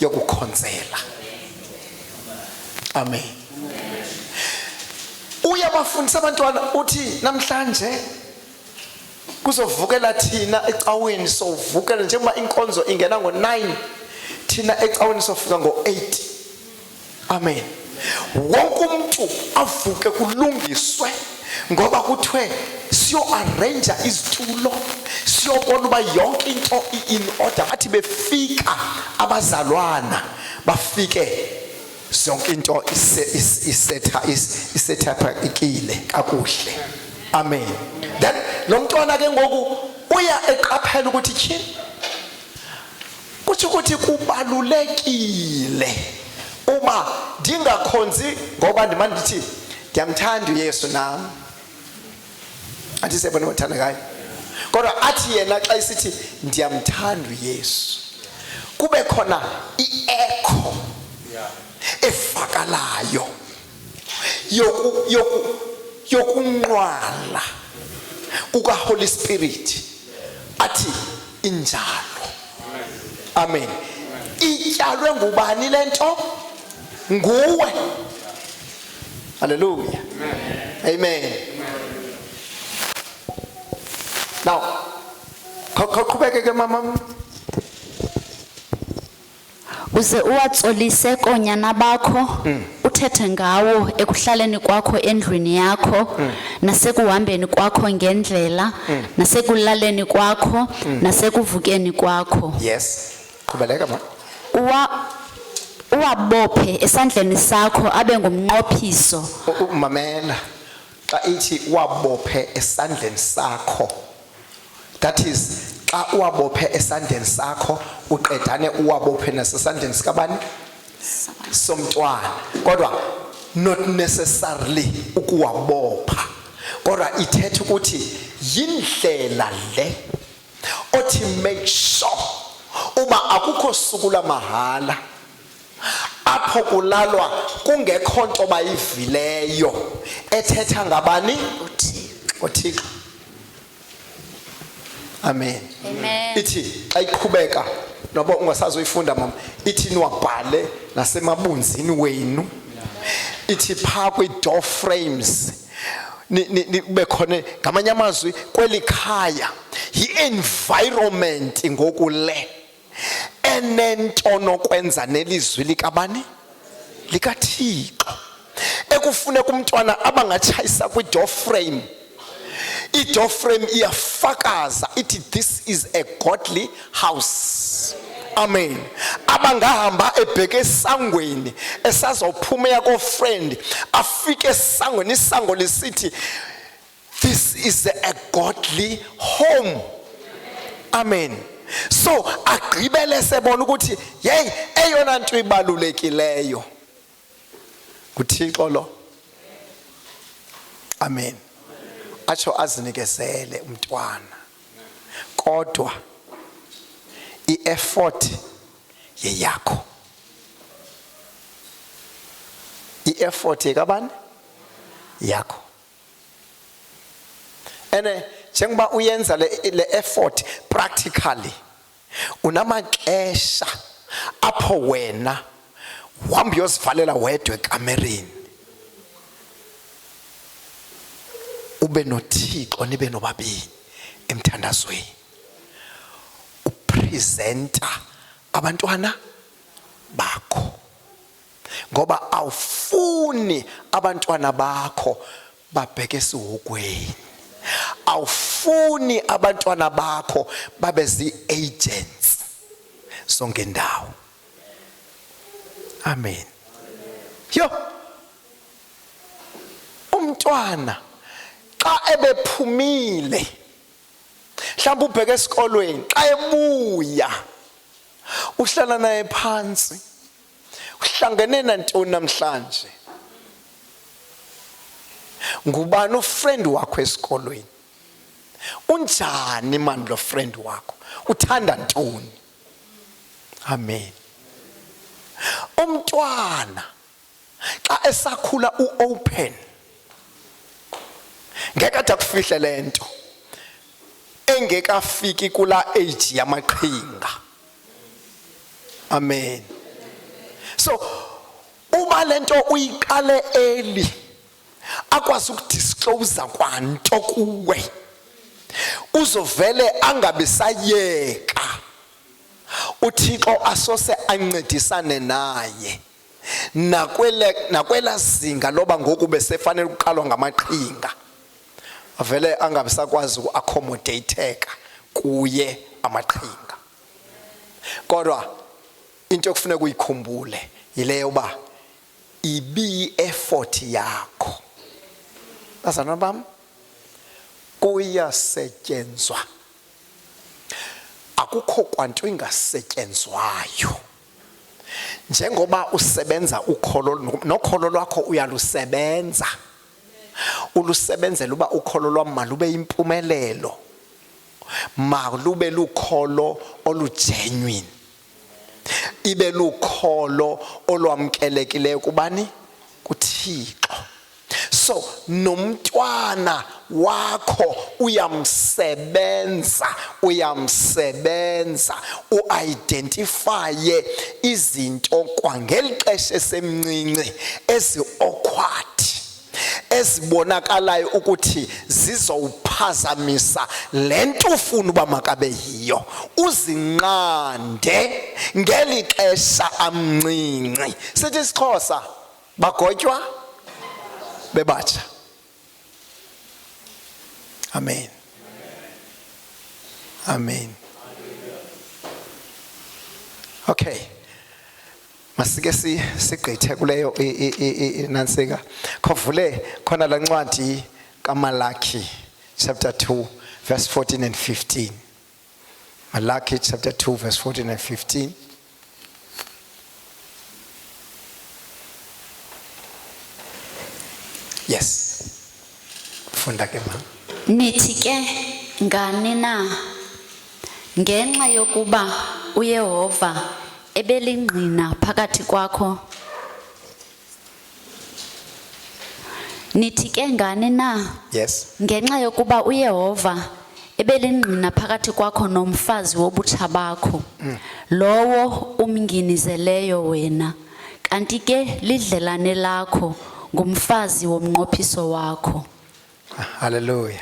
yokukhonzela. Amen. Uyabafundisa abantwana, uthi, "Namhlanje kuzovukela thina ecaweni, sovukela njengoba inkonzo ingena ngo-9, thina ecaweni sofika ngo-8." Amen. Wonke umuntu avuke, kulungiswe, ngoba kuthiwe siyo-arrange izitulo, siyobona uba yonke into i-in order. Bathi befika abazalwana, bafike yonke into isethaphekile kakuhle. Amen. Then lo mntwana ke ngoku uya eqaphela ukuthi tyhini, kutsho ukuthi kubalulekile uba ndingakhonzi ngoba ndimane ndithi ndiyamthanda uYesu nam. Athi siyabona bathandekayo, kodwa athi yena xa isithi ndiyamthanda uYesu, kube khona i-echo evakalayo yokunqwala kuka Holy Spirit, athi injalo. Amen. Ityalwe ngubani lento? Nguwe. Haleluya, amen. Now khawuqhubeke ke, mama. Uze uwatsolise koonyana bakho, uthethe ngawo ekuhlaleni kwakho endlwini yakho, nasekuhambeni kwakho ngendlela, nasekulaleni kwakho, nasekuvukeni kwakho. Yes, qhubeleka, ma. Uwabophe esandleni sakho abe ngumnqophiso. Mamela, xa ithi wabophe esandleni sakho, that is, xa uwabophe esandleni sakho, uqedane uwabophe nasesandleni sikabani? Somntwana. Kodwa not necessarily ukuwabopha. Kodwa ithetha ukuthi yindlela le othi make sure uba akukho suku lamahala apho kulalwa kungekho nto bayivileyo ethetha ngabani? UThixo. UThixo. Amen. Amen. Ithi xa iqhubeka, noba ungasazoyifunda mama, ithi niwabhale nasemabunzini wenu, ithi phaa kwii-door frames kube khona. Ngamanye amazwi, kweli khaya yi-environment ngoku le enento nokwenza nelizwi likabani? LikaThixo, ekufuneka umntwana abangatshayisa kwi-door frame. I-door frame iyafakaza, ithi this is a godly house. Amen. Abangahamba ebheke esangweni, esazawuphuma yakofriend, afike esangweni, isango lisithi this is a godly home. Amen. So agqibele sebona ukuthi hey, eyona nto ibalulekileyo nguThixo lo. Amen. Atsho azinikezele umntwana, kodwa i-effort yeyakho, i-effort yekabani? Yakho. Ene njengoba uyenza le effort practically, unamaxesha apho wena uhamba uyozivalela wedwa ekamereni, ube noThixo, nibe nobabini emthandazweni, upresenta abantwana bakho, ngoba awufuni abantwana bakho babheke esihogweni, awufuni abantwana bakho babe zii-agents zonke indawo. Amen. Yo, umntwana xa ebephumile, mhlawumbe ubheke esikolweni, xa ebuya uhlala naye phansi, uhlangene nantoni namhlanje? Ngubani ufriend wakho esikolweni? Unjani mani lo friend wakho? Uthanda ntoni? Amen. Umntwana xa esakhula uopen, ngeke ade akufihle lento engekafiki kula age yamaqhinga. Amen. So uba lento uyiqale early, akwazi ukudisclose kwanto kuwe, uzovele angabe sayeka, uThixo asose ancedisane naye nakwele nakwela zinga loba ngoku besefanele ukuqalwa ngamaqhinga, avele angabe sakwazi uku-accommodateka kuye amaqhinga. Kodwa into ekufuneka uyikhumbule yileyo uba ibiyi-effort yakho. Bazalwana bam, kuyasetyenzwa, akukho kwanto ingasetyenzwayo. Njengoba usebenza ukholo, nokholo lwakho uyalusebenza, ulusebenzela uba ukholo lwam malube impumelelo, malube lukholo olugenuine, ibe lukholo olwamkelekileyo kubani? KuThixo. So nomntwana wakho uyamsebenza, uyamsebenza, uidentifye izinto kwangeli xesha esemncinci ezi-awkward, ezibonakalayo ukuthi zizowuphazamisa le nto ufuna uba makabe yiyo, uzinqande ngeli xesha amncinci. Sithi isiXhosa, bagotywa bebatsha. Amen, amen. Okay, masike sigqithe kuleyo nansika. Khovule khona la ncwadi kaMalaki chapter 2 verse 14 and 15. Malaki chapter 2 verse 14 and 15. Yes. Funda ke ma. Nithi ke ngani na ngenxa yokuba uYehova ebelingqina phakathi kwakho. Nithi ke ngani na Yes. ngenxa yokuba uYehova ebelingqina phakathi kwakho nomfazi wobutsha bakho, lowo umnginizeleyo wena, kanti ke lidlelane lakho, ngumfazi womnqophiso wakho. Hallelujah.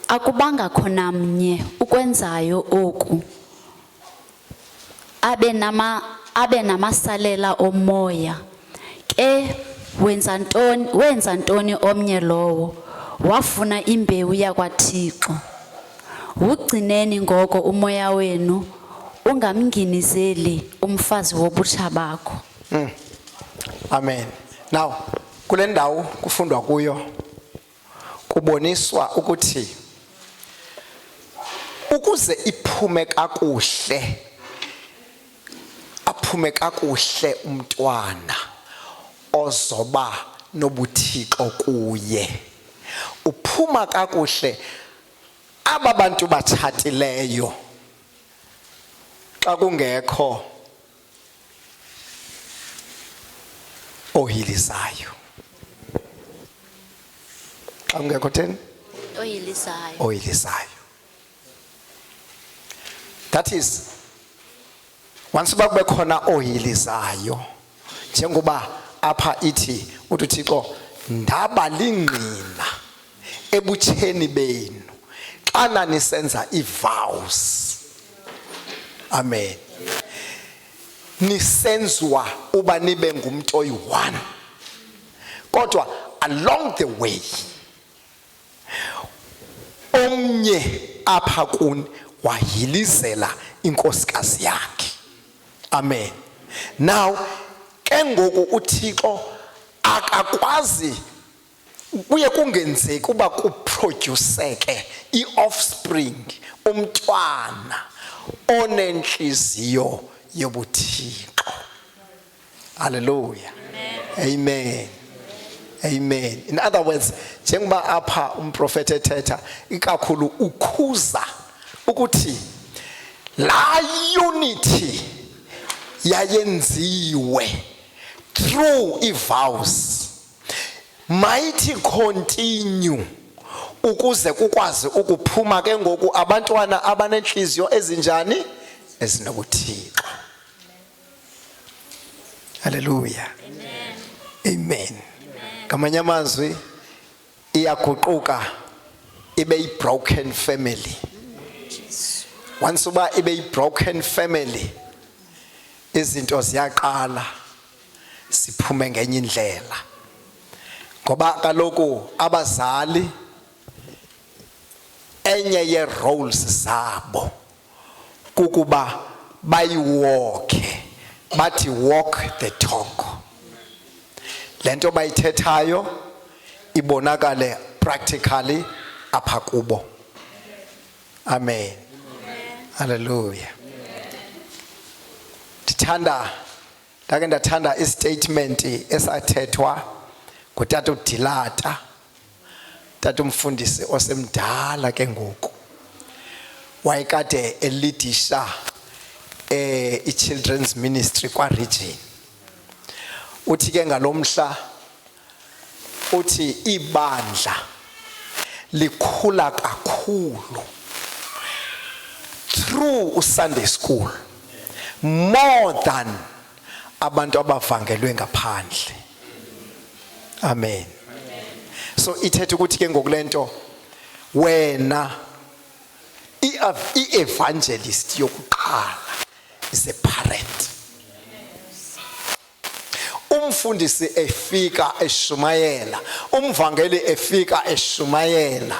Akubanga khona mnye ukwenzayo oku abe namasalela omoya. Ke wenza ntoni omnye lowo wafuna imbewu yakwaThixo? Wugcineni ngoko umoya wenu, ungamnginizeli umfazi wobutsha bakho. Amen. Now, kule ndawo kufundwa kuyo kuboniswa ukuthi ukuze iphume kakuhle, aphume kakuhle umntwana ozoba nobuthixo kuye, uphuma kakuhle aba bantu batshatileyo xa kungekho ohilizayo, xa kungekho theni? Oyilisayo. Oyilisayo. That is, once uba kube khona ohilizayo, njengoba apha ithi uthi uThixo, ndaba lingqina ebutsheni benu xana nisenza i-vows, amen, nisenzwa uba nibe ngumntu oyi-one, kodwa along the way omnye apha kuni wahilizela inkosikazi yakhe, amen. Now ke ngoku uThixo akakwazi, kuye kungenzeki uba kuproduceke i-offspring, umntwana onenhliziyo yobuthixo. Hallelujah, amen, amen. In other words, njengoba apha umprofeti ethetha ikakhulu, ukhuza ukuthi la unity yayenziwe through i-vows might continue ukuze kukwazi ukuphuma ke ngoku abantwana abanenhliziyo ezinjani? Ezinobuthixo. Haleluya, amen. Ngamanye amazwi, iyaguquka ibe yi-broken family. Once uba ibe yi-broken family, izinto ziyaqala siphume ngenye indlela, ngoba kaloku abazali enye ye-roles zabo kukuba bayiwalke, bathi walk the talk. Lento bayithethayo ibonakale practically apha kubo. Amen, haleluya. Ndithanda, ndake ndathanda istatement esathethwa ngutata uDilata, tata umfundisi osemdala ke ngoku, wayekade eleadisha i-children's ministry kwa region. Uthi ke ngalomhla, uthi ibandla likhula kakhulu through uSunday school more than abantu abavangelwe ngaphandle. Amen. So ithetha ukuthi ke ngokulento wena i-evangelist yokuqala is a parent. Umfundisi efika eshumayela, umvangeli efika eshumayela,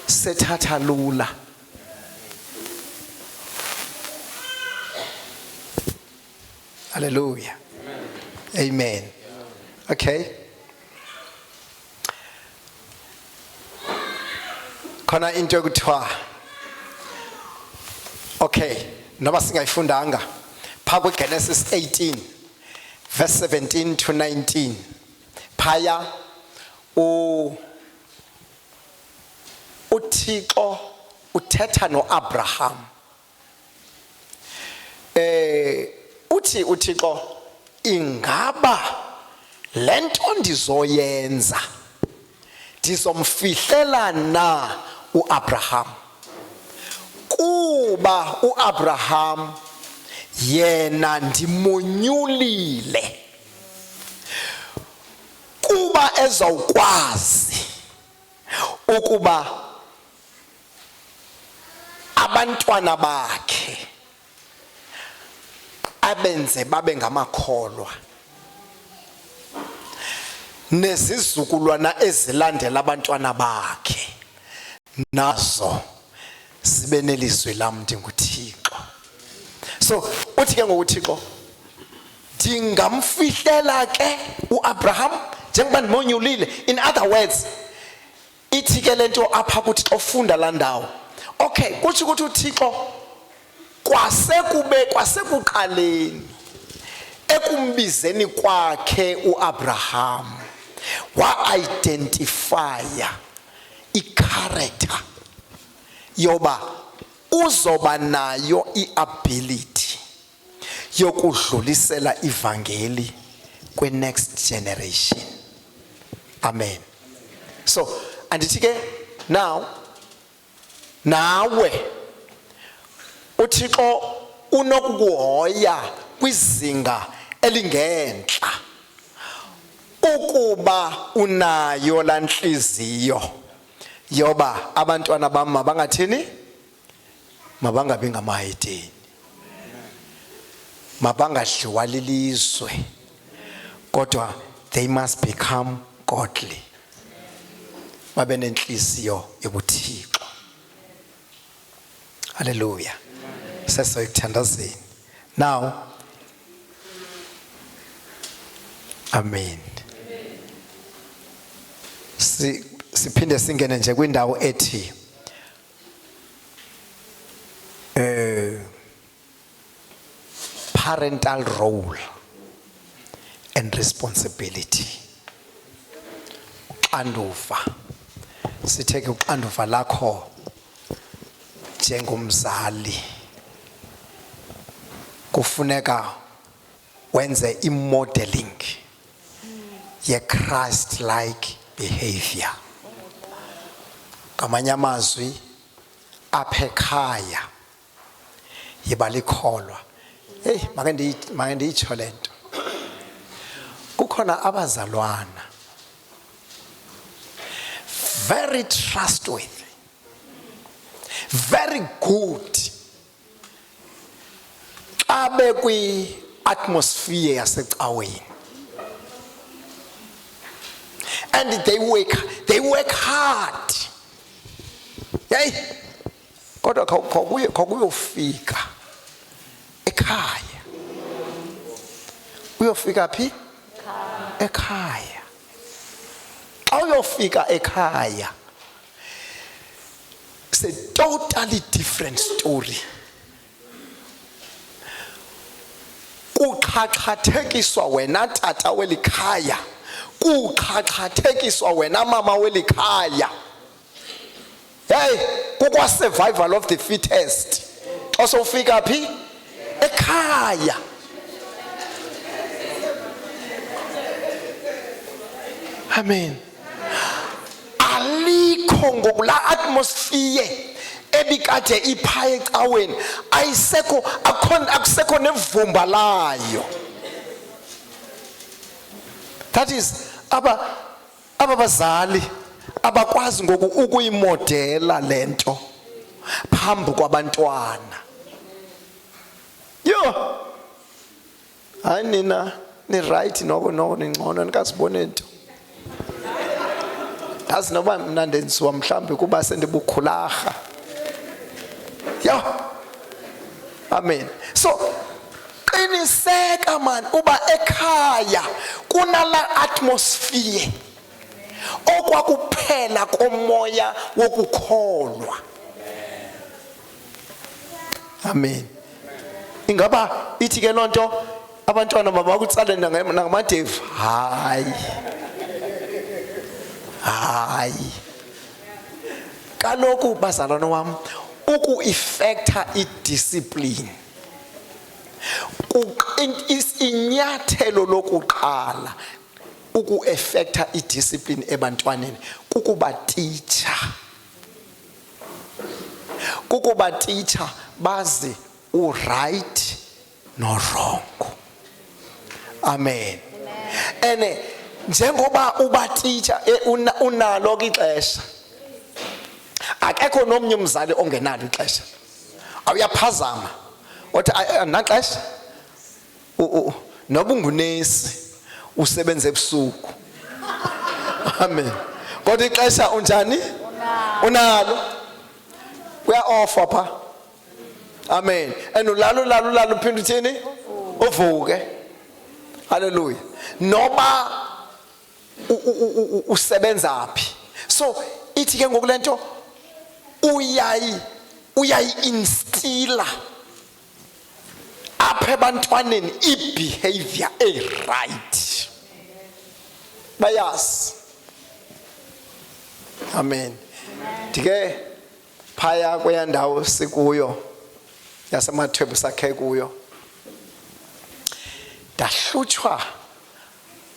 sethatha lula. Hallelujah, amen. Okay, khona into ekuthiwa, okay, noba singayifundanga pha kwiGenesis 18 verse 17 to 19, phaya. uThixo uthetha noAbraham. Uthi uThixo, ingaba lento ndizoyenza ndizomfihlela na uAbraham? Kuba uAbraham yena ndimonyulile kuba ezawukwazi ukuba abantwana bakhe abenze babe ngamakholwa nezizukulwana ezilandela abantwana bakhe nazo zibe nelizwi lam, ndinguThixo. So uthi ke ngoku uThixo, ndingamfihlela ke uAbraham njengoba ndimonyulile? In other words, ithi ke lento apha kuthi xa ufunda laa ndawo, okay, kutsho ukuthi uThixo kwasekube kwasekuqaleni ekumbizeni kwakhe uAbraham wa-identifya i-character yoba uzoba nayo i-ability yokudlulisela ivangeli kwi-next generation. Amen. So andithi ke now nawe uThixo unokukuhoya kwizinga elingentla ukuba unayo laa ntliziyo yoba abantwana bam mabangathini, mabangabi ngamahedeni, mabangadliwa lilizwe, kodwa they must become godly, babe nenhliziyo yobuthixo. Haleluya. Sesoyikuthandazeni now. Amen. Siphinde singene nje kwindawo ethi parental role and responsibility, uxanduva. Sithe ke uxanduva lakho njengomzali kufuneka wenze i-modeling ye-Christ like behavior. Ngamanye amazwi, apha ekhaya yiba likholwa. Hey, make ndiyitsho le nto. Kukhona abazalwana very trustworthy, very good xa bekwi-atmosphere yasecaweni, and they work hard. Hey, kodwa khawukuyofika ekhaya, uyofika phi ekhaya? Xa uyofika ekhaya, it's a totally different story. Kuxhaxhathekiswa wena tata welikhaya, kuxhaxhathekiswa wena mama welikhaya. Hey, kukwa survival of the fittest xa sowufika phi? Ekhaya. Amen. Alikho ngoku la atmosphere ebikade iphaya ecaweni, ayisekho, akho, akusekho nevumba layo. That is, aba bazali abakwazi ngoku ukuyimodela lento phambi kwabantwana. Yo, hayi nina ni right noko ningcono, nikazibone nto. Ndazi noba mna ndenziwa mhlawumbi kuba sendibukhulaha. Yo, amen. So qiniseka man uba ekhaya kunala atmosphere okwakuphela komoya wokukholwa. Amen. Ingaba ithi ke lonto abantwana mabakutsale nangamadevu? Hayi. Hayi, kaloku bazalwane wam, uku-effecta idiscipline inyathelo lokuqala uku-effecta idiscipline ebantwaneni kukubatitsha, kukubatitsha bazi uright no-wrong. Amen. Ene njengoba ubatitsha, unalo ke ixesha. Akekho nomnye umzali ongenalo ixesha. Awuyaphazama othi andinaxesha. Noba ungunesi usebenza ebusuku, amen, kodwa ixesha unjani? Unalo. Kuya-ofwa pha, amen. And ulala, ulala, ulala, uphinde uthini? Uvuke. Haleluya. Noba usebenza phi. So ithi ke ngoku lento uyayi-instila apha ebantwaneni i-behavior e-right, bayazi. Amen. Ndike phaya kweya ndawo sikuyo yaseMathwebu, sakhe kuyo, ndahlutshwa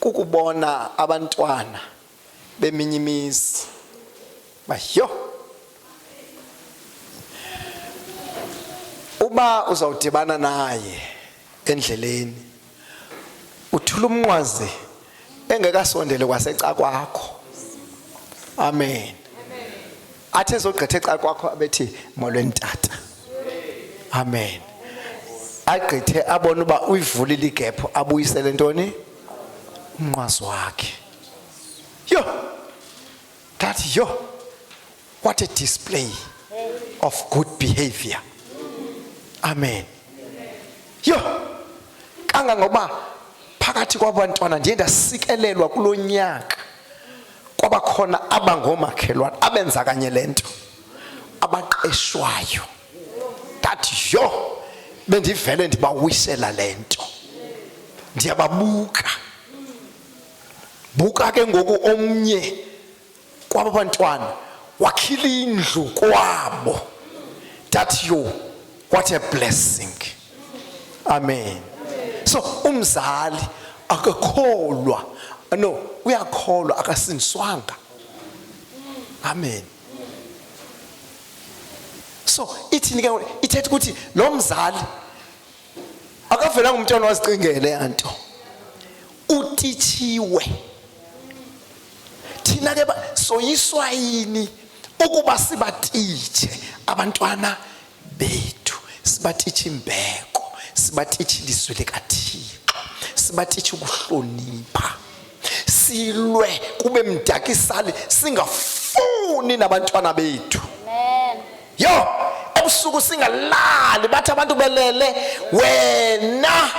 kukubona abantwana beminye imizi. Bayo uba uzawudibana naye endleleni, uthula umnqwazi engekasondele kwaseca kwakho. Amen. Athe ezogqitha eca kwakho, abethi molweni tata. Amen. Agqithe, abone uba uyivulile igephu, abuyisele ntoni? Umnqwazi wakhe. Yo, that, yo, what a display of good behavior. Amen. Yo, kangangoba phakathi kwabantwana ndiye ndasikelelwa kulo nyaka, kwabakhona abangomakhelwane abenza kanye lento, abaqeshwayo. That, yo, bendivele ndibawisela lento, ndiyababuka buka ke ngoku. Omnye kwaba bantwana wakhila indlu kwabo. That, yo, what a blessing. Amen. So umzali akakholwa, no, uyakholwa, akasindiswanga. Amen. So ithini ke? Ithetha ukuthi lo mzali akavelanga umntwana wazicingele yanto, utitshiwe. Thina ke soyiswa yini ukuba sibatitshe abantwana bethu? Sibatitshe imbeko, sibatitshe ilizwi likaThixo, sibatitshe ukuhlonipha, silwe kube mdakisali, singafuni nabantwana bethu. Yo, ebusuku singalali, bathi abantu belele, wena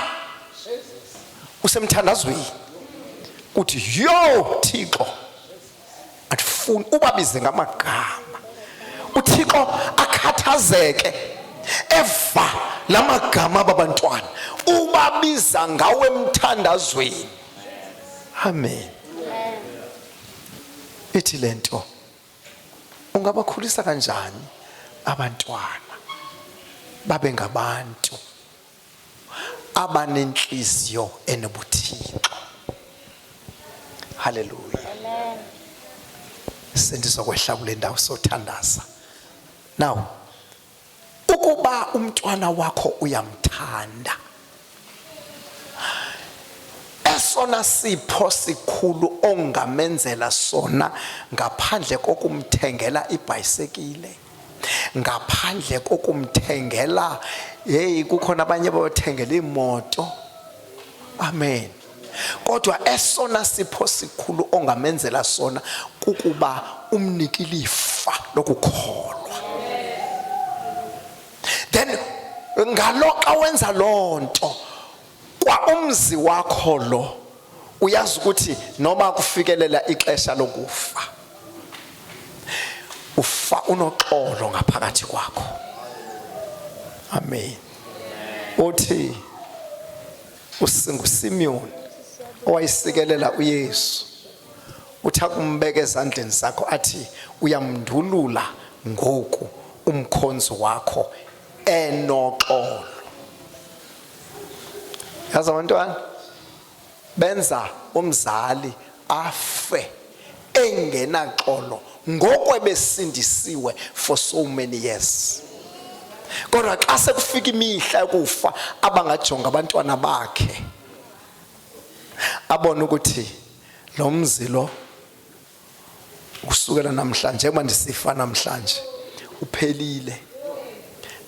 usemthandazweni, uthi yo Thixo, andifuni ubabize ngamagama. UThixo akhathazeke eva lamagama ababantwana ubabiza ngawe emthandazweni. Amen. Ithi lento, ungabakhulisa kanjani abantwana babe ngabantu abanenhliziyo enobuthixo? Haleluya. Sendizokwehla kule ndawo, sothandaza. Now, ukuba umntwana wakho uyamthanda, esona sipho sikhulu ongamenzela sona, ngaphandle kokumthengela ibhayisekile, ngaphandle kokumthengela, hey, kukhona abanye bayothengela imoto, amen, kodwa esona sipho sikhulu ongamenzela sona kukuba umnike ilifa lokukholwa. Then ngalo xa wenza loo nto, kwa umzi wakho lo uyazi ukuthi noma kufikelela ixesha lokufa, ufa unoxolo ngaphakathi kwakho. Amen. Uthi usinguSimeon owayisikelela uYesu. Uthi akumbeka ezandleni zakho athi uyamndulula ngoku umkhonzi wakho enoxolo. Yazi abantwana benza umzali afe engenaxolo ngoko ebesindisiwe for so many years. Kodwa xa sekufika imihla yokufa abangajonga abantwana bakhe abone ukuthi lo mzi lo kusukela namhlanje njengoba ndisifa namhlanje uphelile.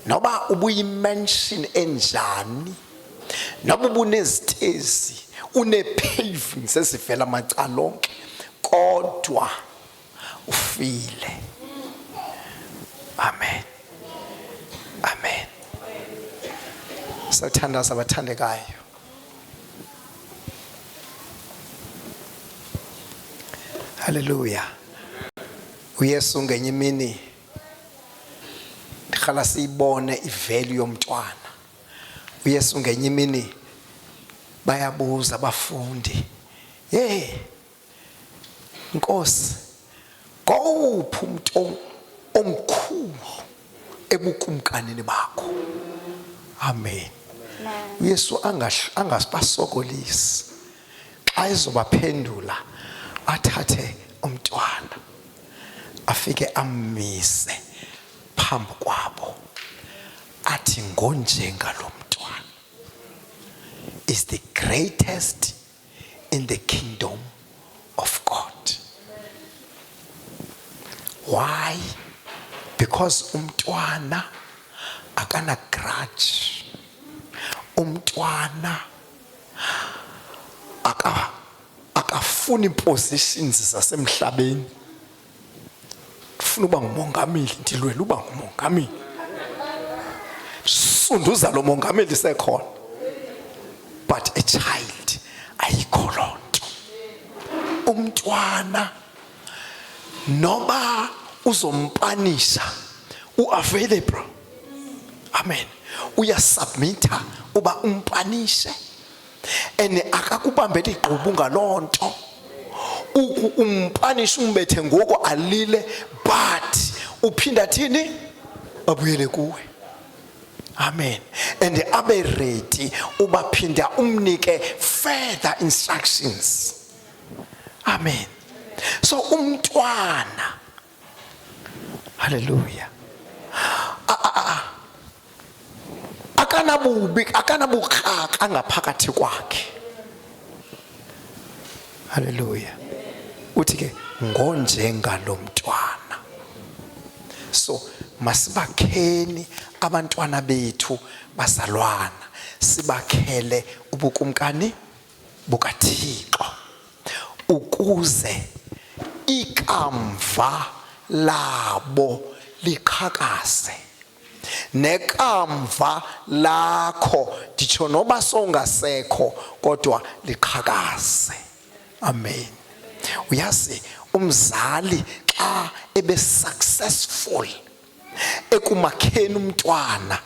Noba ubuyimansion enjani, noba ubunezitezi, une-paving sezivela amacala onke, kodwa ufile. Amen, amen. Sathandaza abathandekayo. Haleluya. UYesu ngenye imini ndirhala siyibone ivalue yomntwana. uYesu ngenye imini bayabuza abafundi, hey Nkosi, ngowuphi umuntu omkhulu ebukumkanini bakho? Amen. uYesu angabasokolisi xa ezobaphendula, athathe umntwana afike ammise phambi kwabo athi ngonjenga lo mntwana is the greatest in the kingdom of God. Why? Because umntwana akana grudge. Umntwana akafuni positions zasemhlabeni. Ufuna uba ngumongameli, ndilwela uba ngumongameli. Sunduza lo mongameli sekhona. But a child ayikho loo nto. Umntwana noba uzompanisha u-available. Amen. Uyasubmitha uba umpanishe and akakubambeli igqubu ngaloo nto. Uku umpanisha umbethe ngoku alile, but uphinda thini? Abuyele kuwe. Amen. And abe ready uba phinda umnike further instructions. Amen. So umntwana, hallelujah, akanabubi, akanabukraka ngaphakathi kwakhe. Hallelujah. Uthi ke ngonjenga lo mntwana. So masibakheni abantwana bethu bazalwana, sibakhele ubukumkani bukaThixo ukuze ikamva labo liqhakaze. Nekamva lakho nditsho noba songasekho kodwa liqhakaze. Amen. Uyazi umzali xa ebe successful ekumakheni umntwana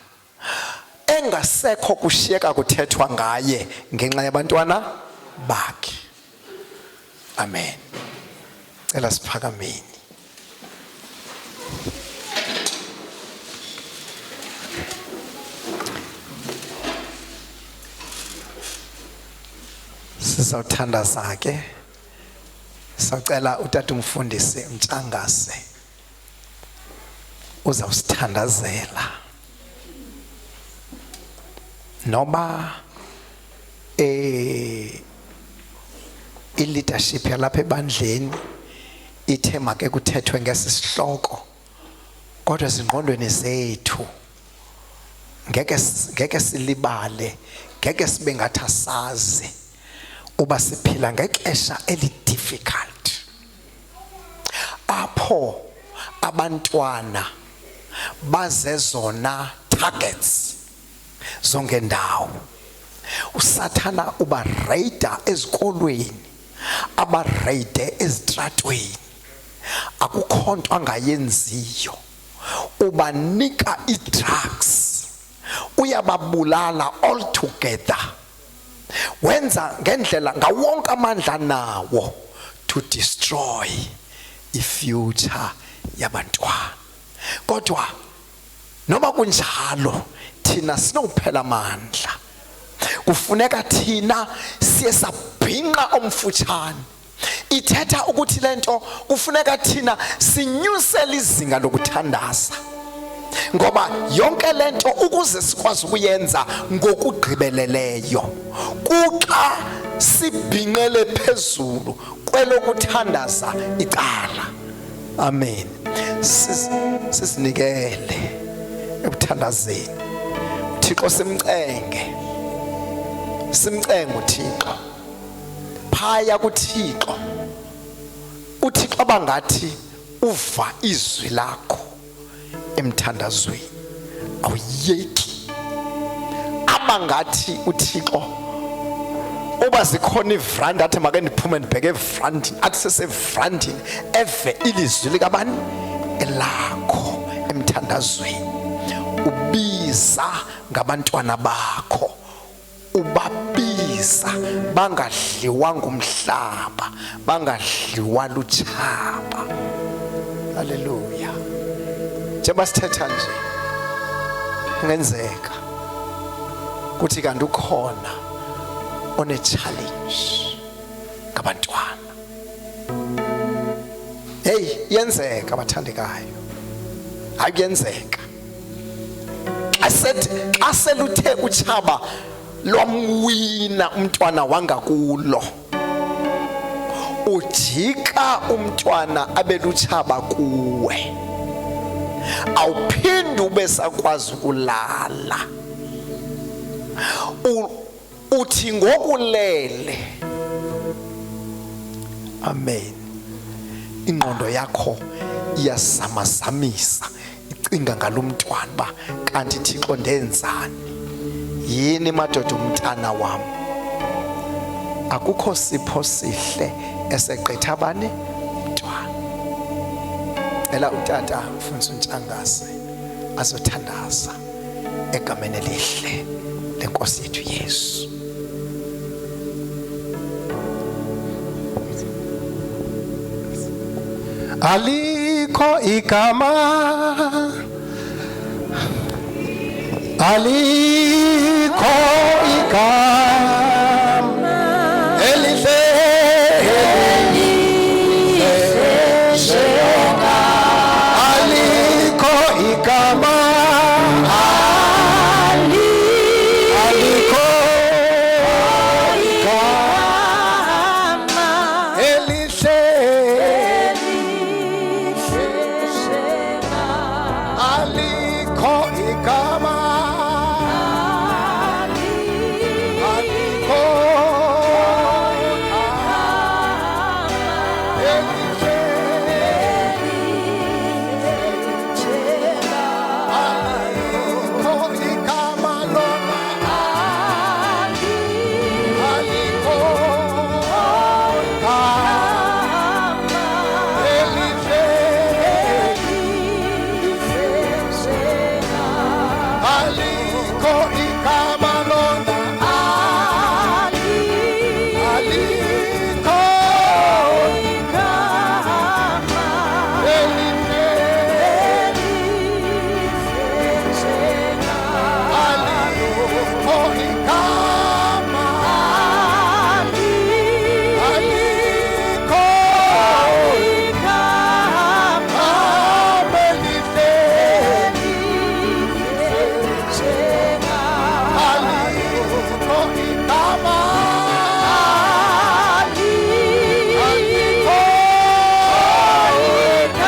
engasekho kushiyeka kuthethwa ngaye ngenxa yabantwana bakhe. Amen. Cela siphakameni. Sizawuthandaza ke. Sacela utata umfundisi Mtshangase uzawusithandazela. Noba i-leadership yalapha ebandleni ithe make kuthethwe ngesi sihloko, kodwa ezingqondweni zethu ngeke silibale, ngeke sibe ngathi asazi uba siphila ngexesha eli difficult apho abantwana bazezona targets zonke ndawo. Usathana uba raider ezikolweni, aba raide ezitratweni, akukho nto angayenziyo. Ubanika i-drugs, uyababulala all together. Wenza ngendlela ngawonke amandla nawo to destroy. destroy ifuture yabantwana. Kodwa noma kunjalo thina sinokuphela amandla, kufuneka thina siye sabhinqa omfutshane. Ithetha ukuthi lento kufuneka thina sinyusele izinga lokuthandaza, ngoba yonke lento ukuze sikwazi ukuyenza ngokugqibeleleyo kuxa sibhinqele phezulu kwelokuthandaza icala. Amen. Sizinikele ekuthandazeni uThixo, simcenge, simcenge uThixo phaya kuThixo. uThixo abangathi uva izwi lakho emthandazweni, awuyeki. Abangathi uThixo uba zikhona ivrandi, athi make ndiphume ndibheke evrandini, athi sesevrandini eve ilizwi likabani elakho emthandazweni, ubiza ngabantwana bakho, ubabiza bangadliwa ngumhlaba, bangadliwa lutshaba. Haleluya. Njengoba sithetha nje, kungenzeka kuthi kanti ukhona one-challenge ngabantwana. Hey, yenzeka bathandekayo, hayi kuyenzeka. Xa seluthe utshaba lwamwina umntwana wangakulo, ujika umntwana abelutshaba kuwe, awuphindi ube sakwazi ukulala. Uthi ngokulele, amen, ingqondo yakho iyazamazamisa, icinga ngalomntwana uba kanti Thixo ndenzani, yini madoda umntana wam. Akukho sipho sihle esegqitha bani umntwana. Cela utata mfundisi uNtshangase azothandaza egameni elihle lenkosi yethu Yesu. Alikho igama, alikho igama elihle alikho igama, alikho igama elihle, alikho igama, alikho elihle, alikho igama lona, alikho igama elihle, alikho igama lona, alikho elihle, alikho igama, alikho igama elihle, alikho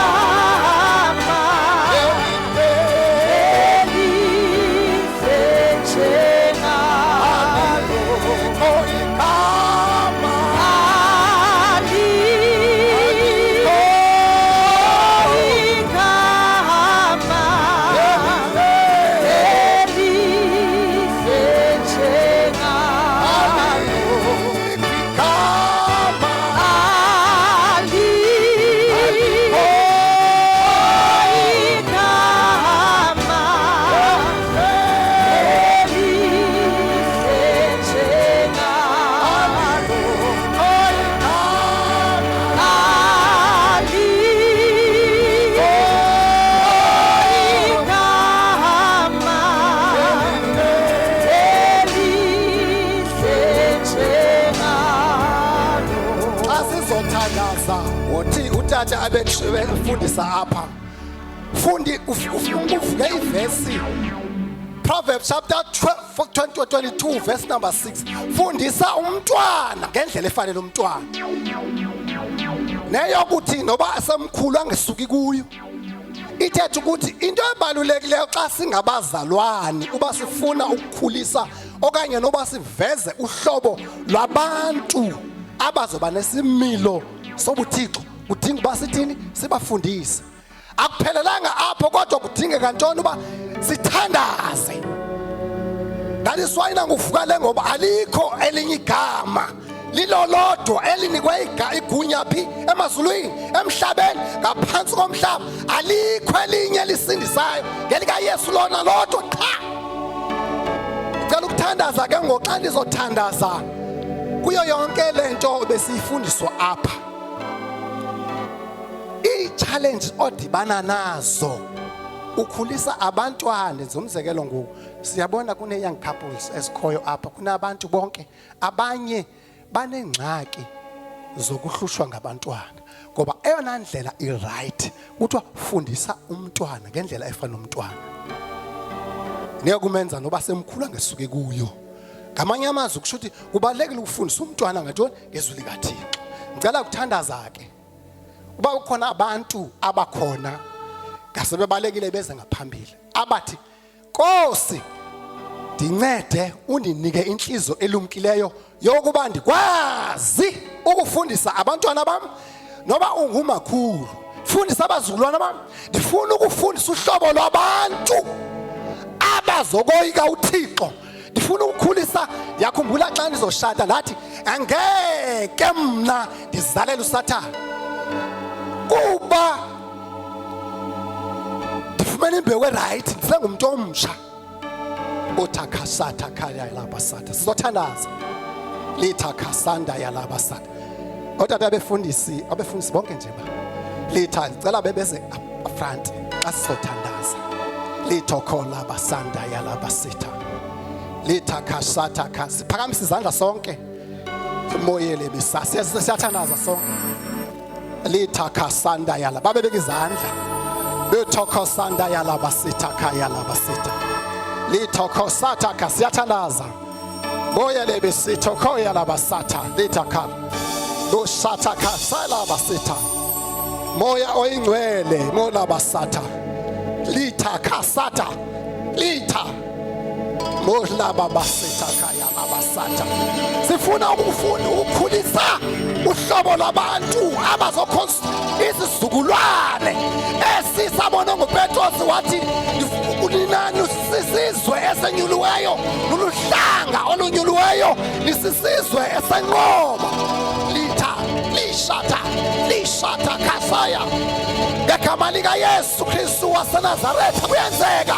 igama, alikho elihle, alikho Sizothandaza wothi utata abefundisa apha. Fundi uvuke ivesi Proverbs chapter 12, 22 verse number 6. Fundisa umntwana ngendlela efanele umntwana. Neyokuthi noba esemkhulu angesuki kuyo. Ithetha ukuthi into ebalulekileyo xa singabazalwane uba sifuna ukukhulisa okanye noba siveze uhlobo lwabantu abazoba nesimilo sobuthixo kudinga uba sithini sibafundise. Akuphelelanga apho kodwa kudingeka ntoni uba sithandaze. That is why nanguvuka le ngoba alikho elinye igama lilolodwa elinikwe igunya phi emazulwini emhlabeni ngaphansi komhlaba alikho elinye lisindisayo ngelikaYesu lona lodwa qha. Ngicela ukuthandaza ke ngoxa ndizothandaza kuyo yonke lento besiyifundiswa apha. Ii-challenge odibana nazo ukhulisa abantwana ndenza umzekelo ngoku siyabona kune-young couples ezikhoyo apha kunabantu bonke abanye baneengxaki zokuhlushwa ngabantwana ngoba eyona ndlela irayithi kuthiwa fundisa umntwana ngendlela efana nomntwana neyokumenza noba semkhulu angesuki kuyo. Ngamanye amazwi kusho ukuthi kubalulekile ukufundisa umntwana ngantoni ngezwi likaThixo. Ngicela ukuthandaza ke uba kukhona abantu abakhona ngasebebalekile beze ngaphambili abathi Nkosi ndincede undinike inhliziyo elumkileyo yokuba ndikwazi ukufundisa abantwana bam noba ungumakhulu fundisa abazukulwana bam ndifuna ukufundisa uhlobo lwabantu abazokoyika uThixo ndifuna ukukhulisa. Ndiyakhumbula xa ndizoshata ndathi angeke mna ndizalele usathana kuba ndifumene imbewu erayithi ndisengumntu omtsha. Othakasatha khaya yalapha satha sizothandaza lithakasanda yalapha satha. Otata abefundisi abefundisi bonke nje ba litha ndicela bebeze front xa sizothandaza lithokhola basanda yalapha sitha lithakasatha kha siphakamisa izandla sonke moyele bisasa siyathandaza sonke lithakasanda yala babebeka izandla bethokosanda yala basitha khaya la basitha lithokosatha kha siyathandaza boyele besitho khoya la basatha lithakha bosatha kha sala basitha moya oyingcwele mola basatha lithakasatha litha mohlaba basitha khaya labasatha. Sifuna ukufunda ukukhulisa uhlobo lwabantu abazokhonza isizukulwane esisabona nguPetros wathi ninani sisizwe esenyuliweyo luluhlanga olunyuliweyo lisisizwe esenqoba litha lishatha lishatha khasaya ngegama likaYesu Kristu waseNazaretha. Kuyenzeka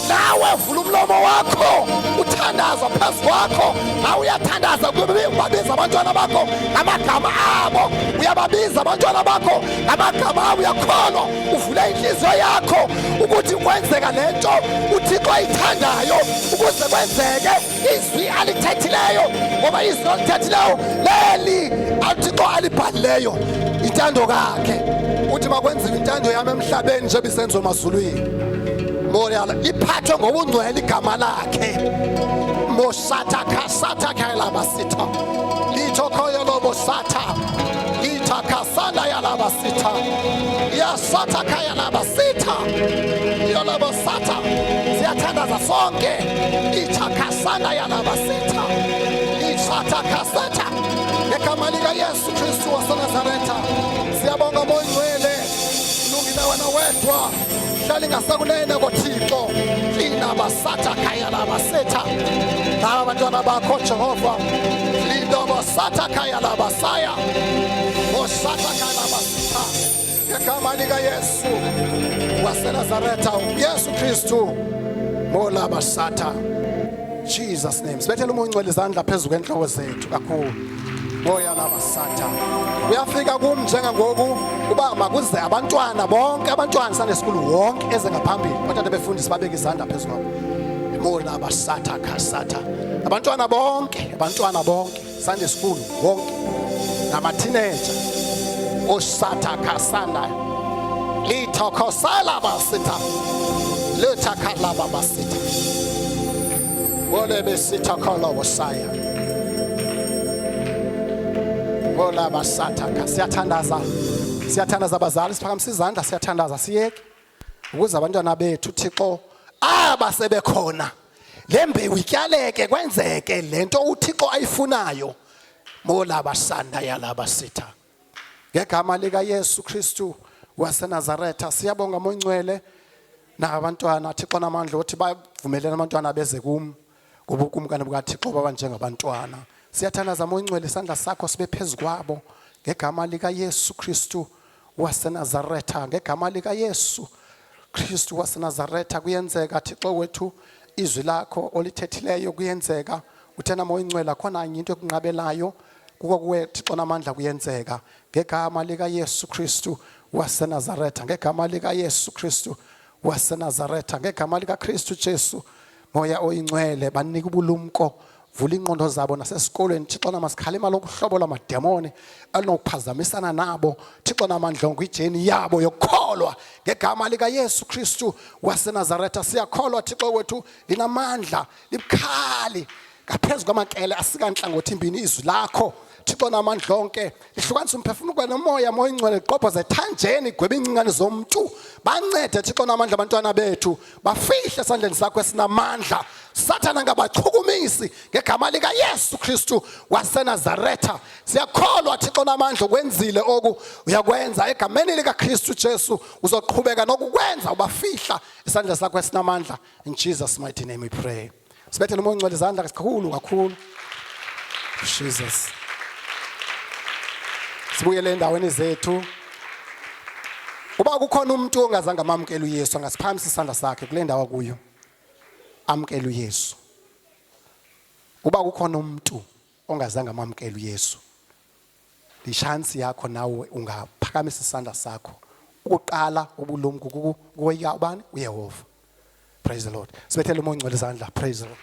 nawe vula umlomo wakho uthandaza phezu kwakho nawe uyathandaza ubabiza abantwana bakho ngamagama abo uyababiza abantwana bakho ngamagama abo uyakholwa uvule inhliziyo yakho ukuthi kwenzeka le nto uThixo ayithandayo ukuze kwenzeke izwi alithethileyo ngoba izwi alithethileyo leli uThixo alibhalileyo intando kakhe uthi makwenziwe intando yami emhlabeni njengoba isenziwa emazulwini. Moya iphathwe ngobungcwele igama lakhe mosatha khasatha khayelabasitha litho khoyolobosatha litha khasanda yalabasitha yasatha khayalabasitha yolobosatha. Siyathandaza sonke litha khasanda yalabasitha lithatha khasatha ngegama likaYesu Kristu waseNazaretha. Siyabonga Moya Ngcwele lungile wena wedwa hlali ngasekunene koThixo linabasatha khaya labasetha laba abantwana bakho Jehova lidobosatha khaya labasaya bosatha khaya labasitha ngegama likaYesu waseNazaretha Yesu Kristu molabasatha Jesus name. Sibethele uMoya Ongcwele izandla phezu kwenhloko zethu kakhulu. Moya labasatha uyafika kum njengangoku uba makuze abantwana bonke abantwana Sunday school wonke eze ngaphambili otata befundisi babeke izandla phezu kwabo moya labasatha khasatha abantwana bonke abantwana bonke Sunday school wonke nama-teenager. Osata kasanda. Litokosala basita. Lutakalaba basita. Wole besita kolobosaya. Wola basata. Siyathandaza. Siyathandaza bazali, siphakamisa izandla, siyathandaza, siyeke. Ukuze abantwana bethu, Thixo, aba sebekhona. Le mbewu ityaleke, kwenzeke lento uThixo ayifunayo. Mola basanda yalaba sitha. Ngegama lika Yesu Kristu waseNazaretha, siyabonga, Moyingcwele, nabantwana, Thixo namandla, uthi bavumelene abantwana beze kum, kuba ukumkani bukaThixo baba njengabantwana. Siyathandaza, Moyingcwele, isandla sakho sibe phezu kwabo ngegama lika Yesu Kristu waseNazaretha, ngegama lika Yesu Kristu waseNazaretha. Kuyenzeka, Thixo wethu, izwi lakho olithethileyo kuyenzeka. Uthena, Moyingcwele, akhona nye into ekunqabelayo kuko kuwe, Thixo namandla. Kuyenzeka ngegama lika Yesu Kristu waseNazaretha, ngegama lika Yesu Kristu waseNazaretha, ngegama lika Kristu Jesu. Moya Oyingcwele, banika ubulumko, vula ingqondo zabo nasesikolweni, Thixo namasikhalima lokuhlobo lwamademoni elinokuphazamisana nabo, Thixo namandlongo, i-journey yabo yokukholwa ngegama likaYesu Kristu waseNazaretha. Siyakholwa, Thixo wethu, linamandla, libukhali ngaphezu kwamakele asika nhlangothi mbini izwi lakho, Thixo namandla onke, lihlukanisa umphefumulo kwanomoya. Moya Ingcwele, liqobhoza ethanjeni, igweba iingcingane zomntu. Bancede, Thixo namandla, abantwana bethu, bafihle esandleni sakho esinamandla. Sathana ngabachukumisi ngegama likaYesu Kristu waseNazaretha. Siyakholwa, Thixo namandla, ukwenzile oku, uyakwenza egameni likaKristu Jesu, uzoqhubeka nokukwenza, ubafihla isandla sakho esinamandla. In Jesus' mighty name we pray. Sibethele uMoya Ongcwele izandla kakhulu kakhulu. Jesus. Sibuyele endaweni zethu. Uba kukhona umuntu ongazange amamkele uYesu, angasiphakamisa isandla sakhe kule ndawo akuyo, amkele uYesu. Uba kukhona umuntu ongazange amamkele uYesu, i-chance yakho nawe, ungaphakamisa isandla sakho. Ukuqala ubulumko kukoyika ubani? UYehova. Praise the Lord. Sibethele uMoya Ongcwele izandla. Praise the Lord.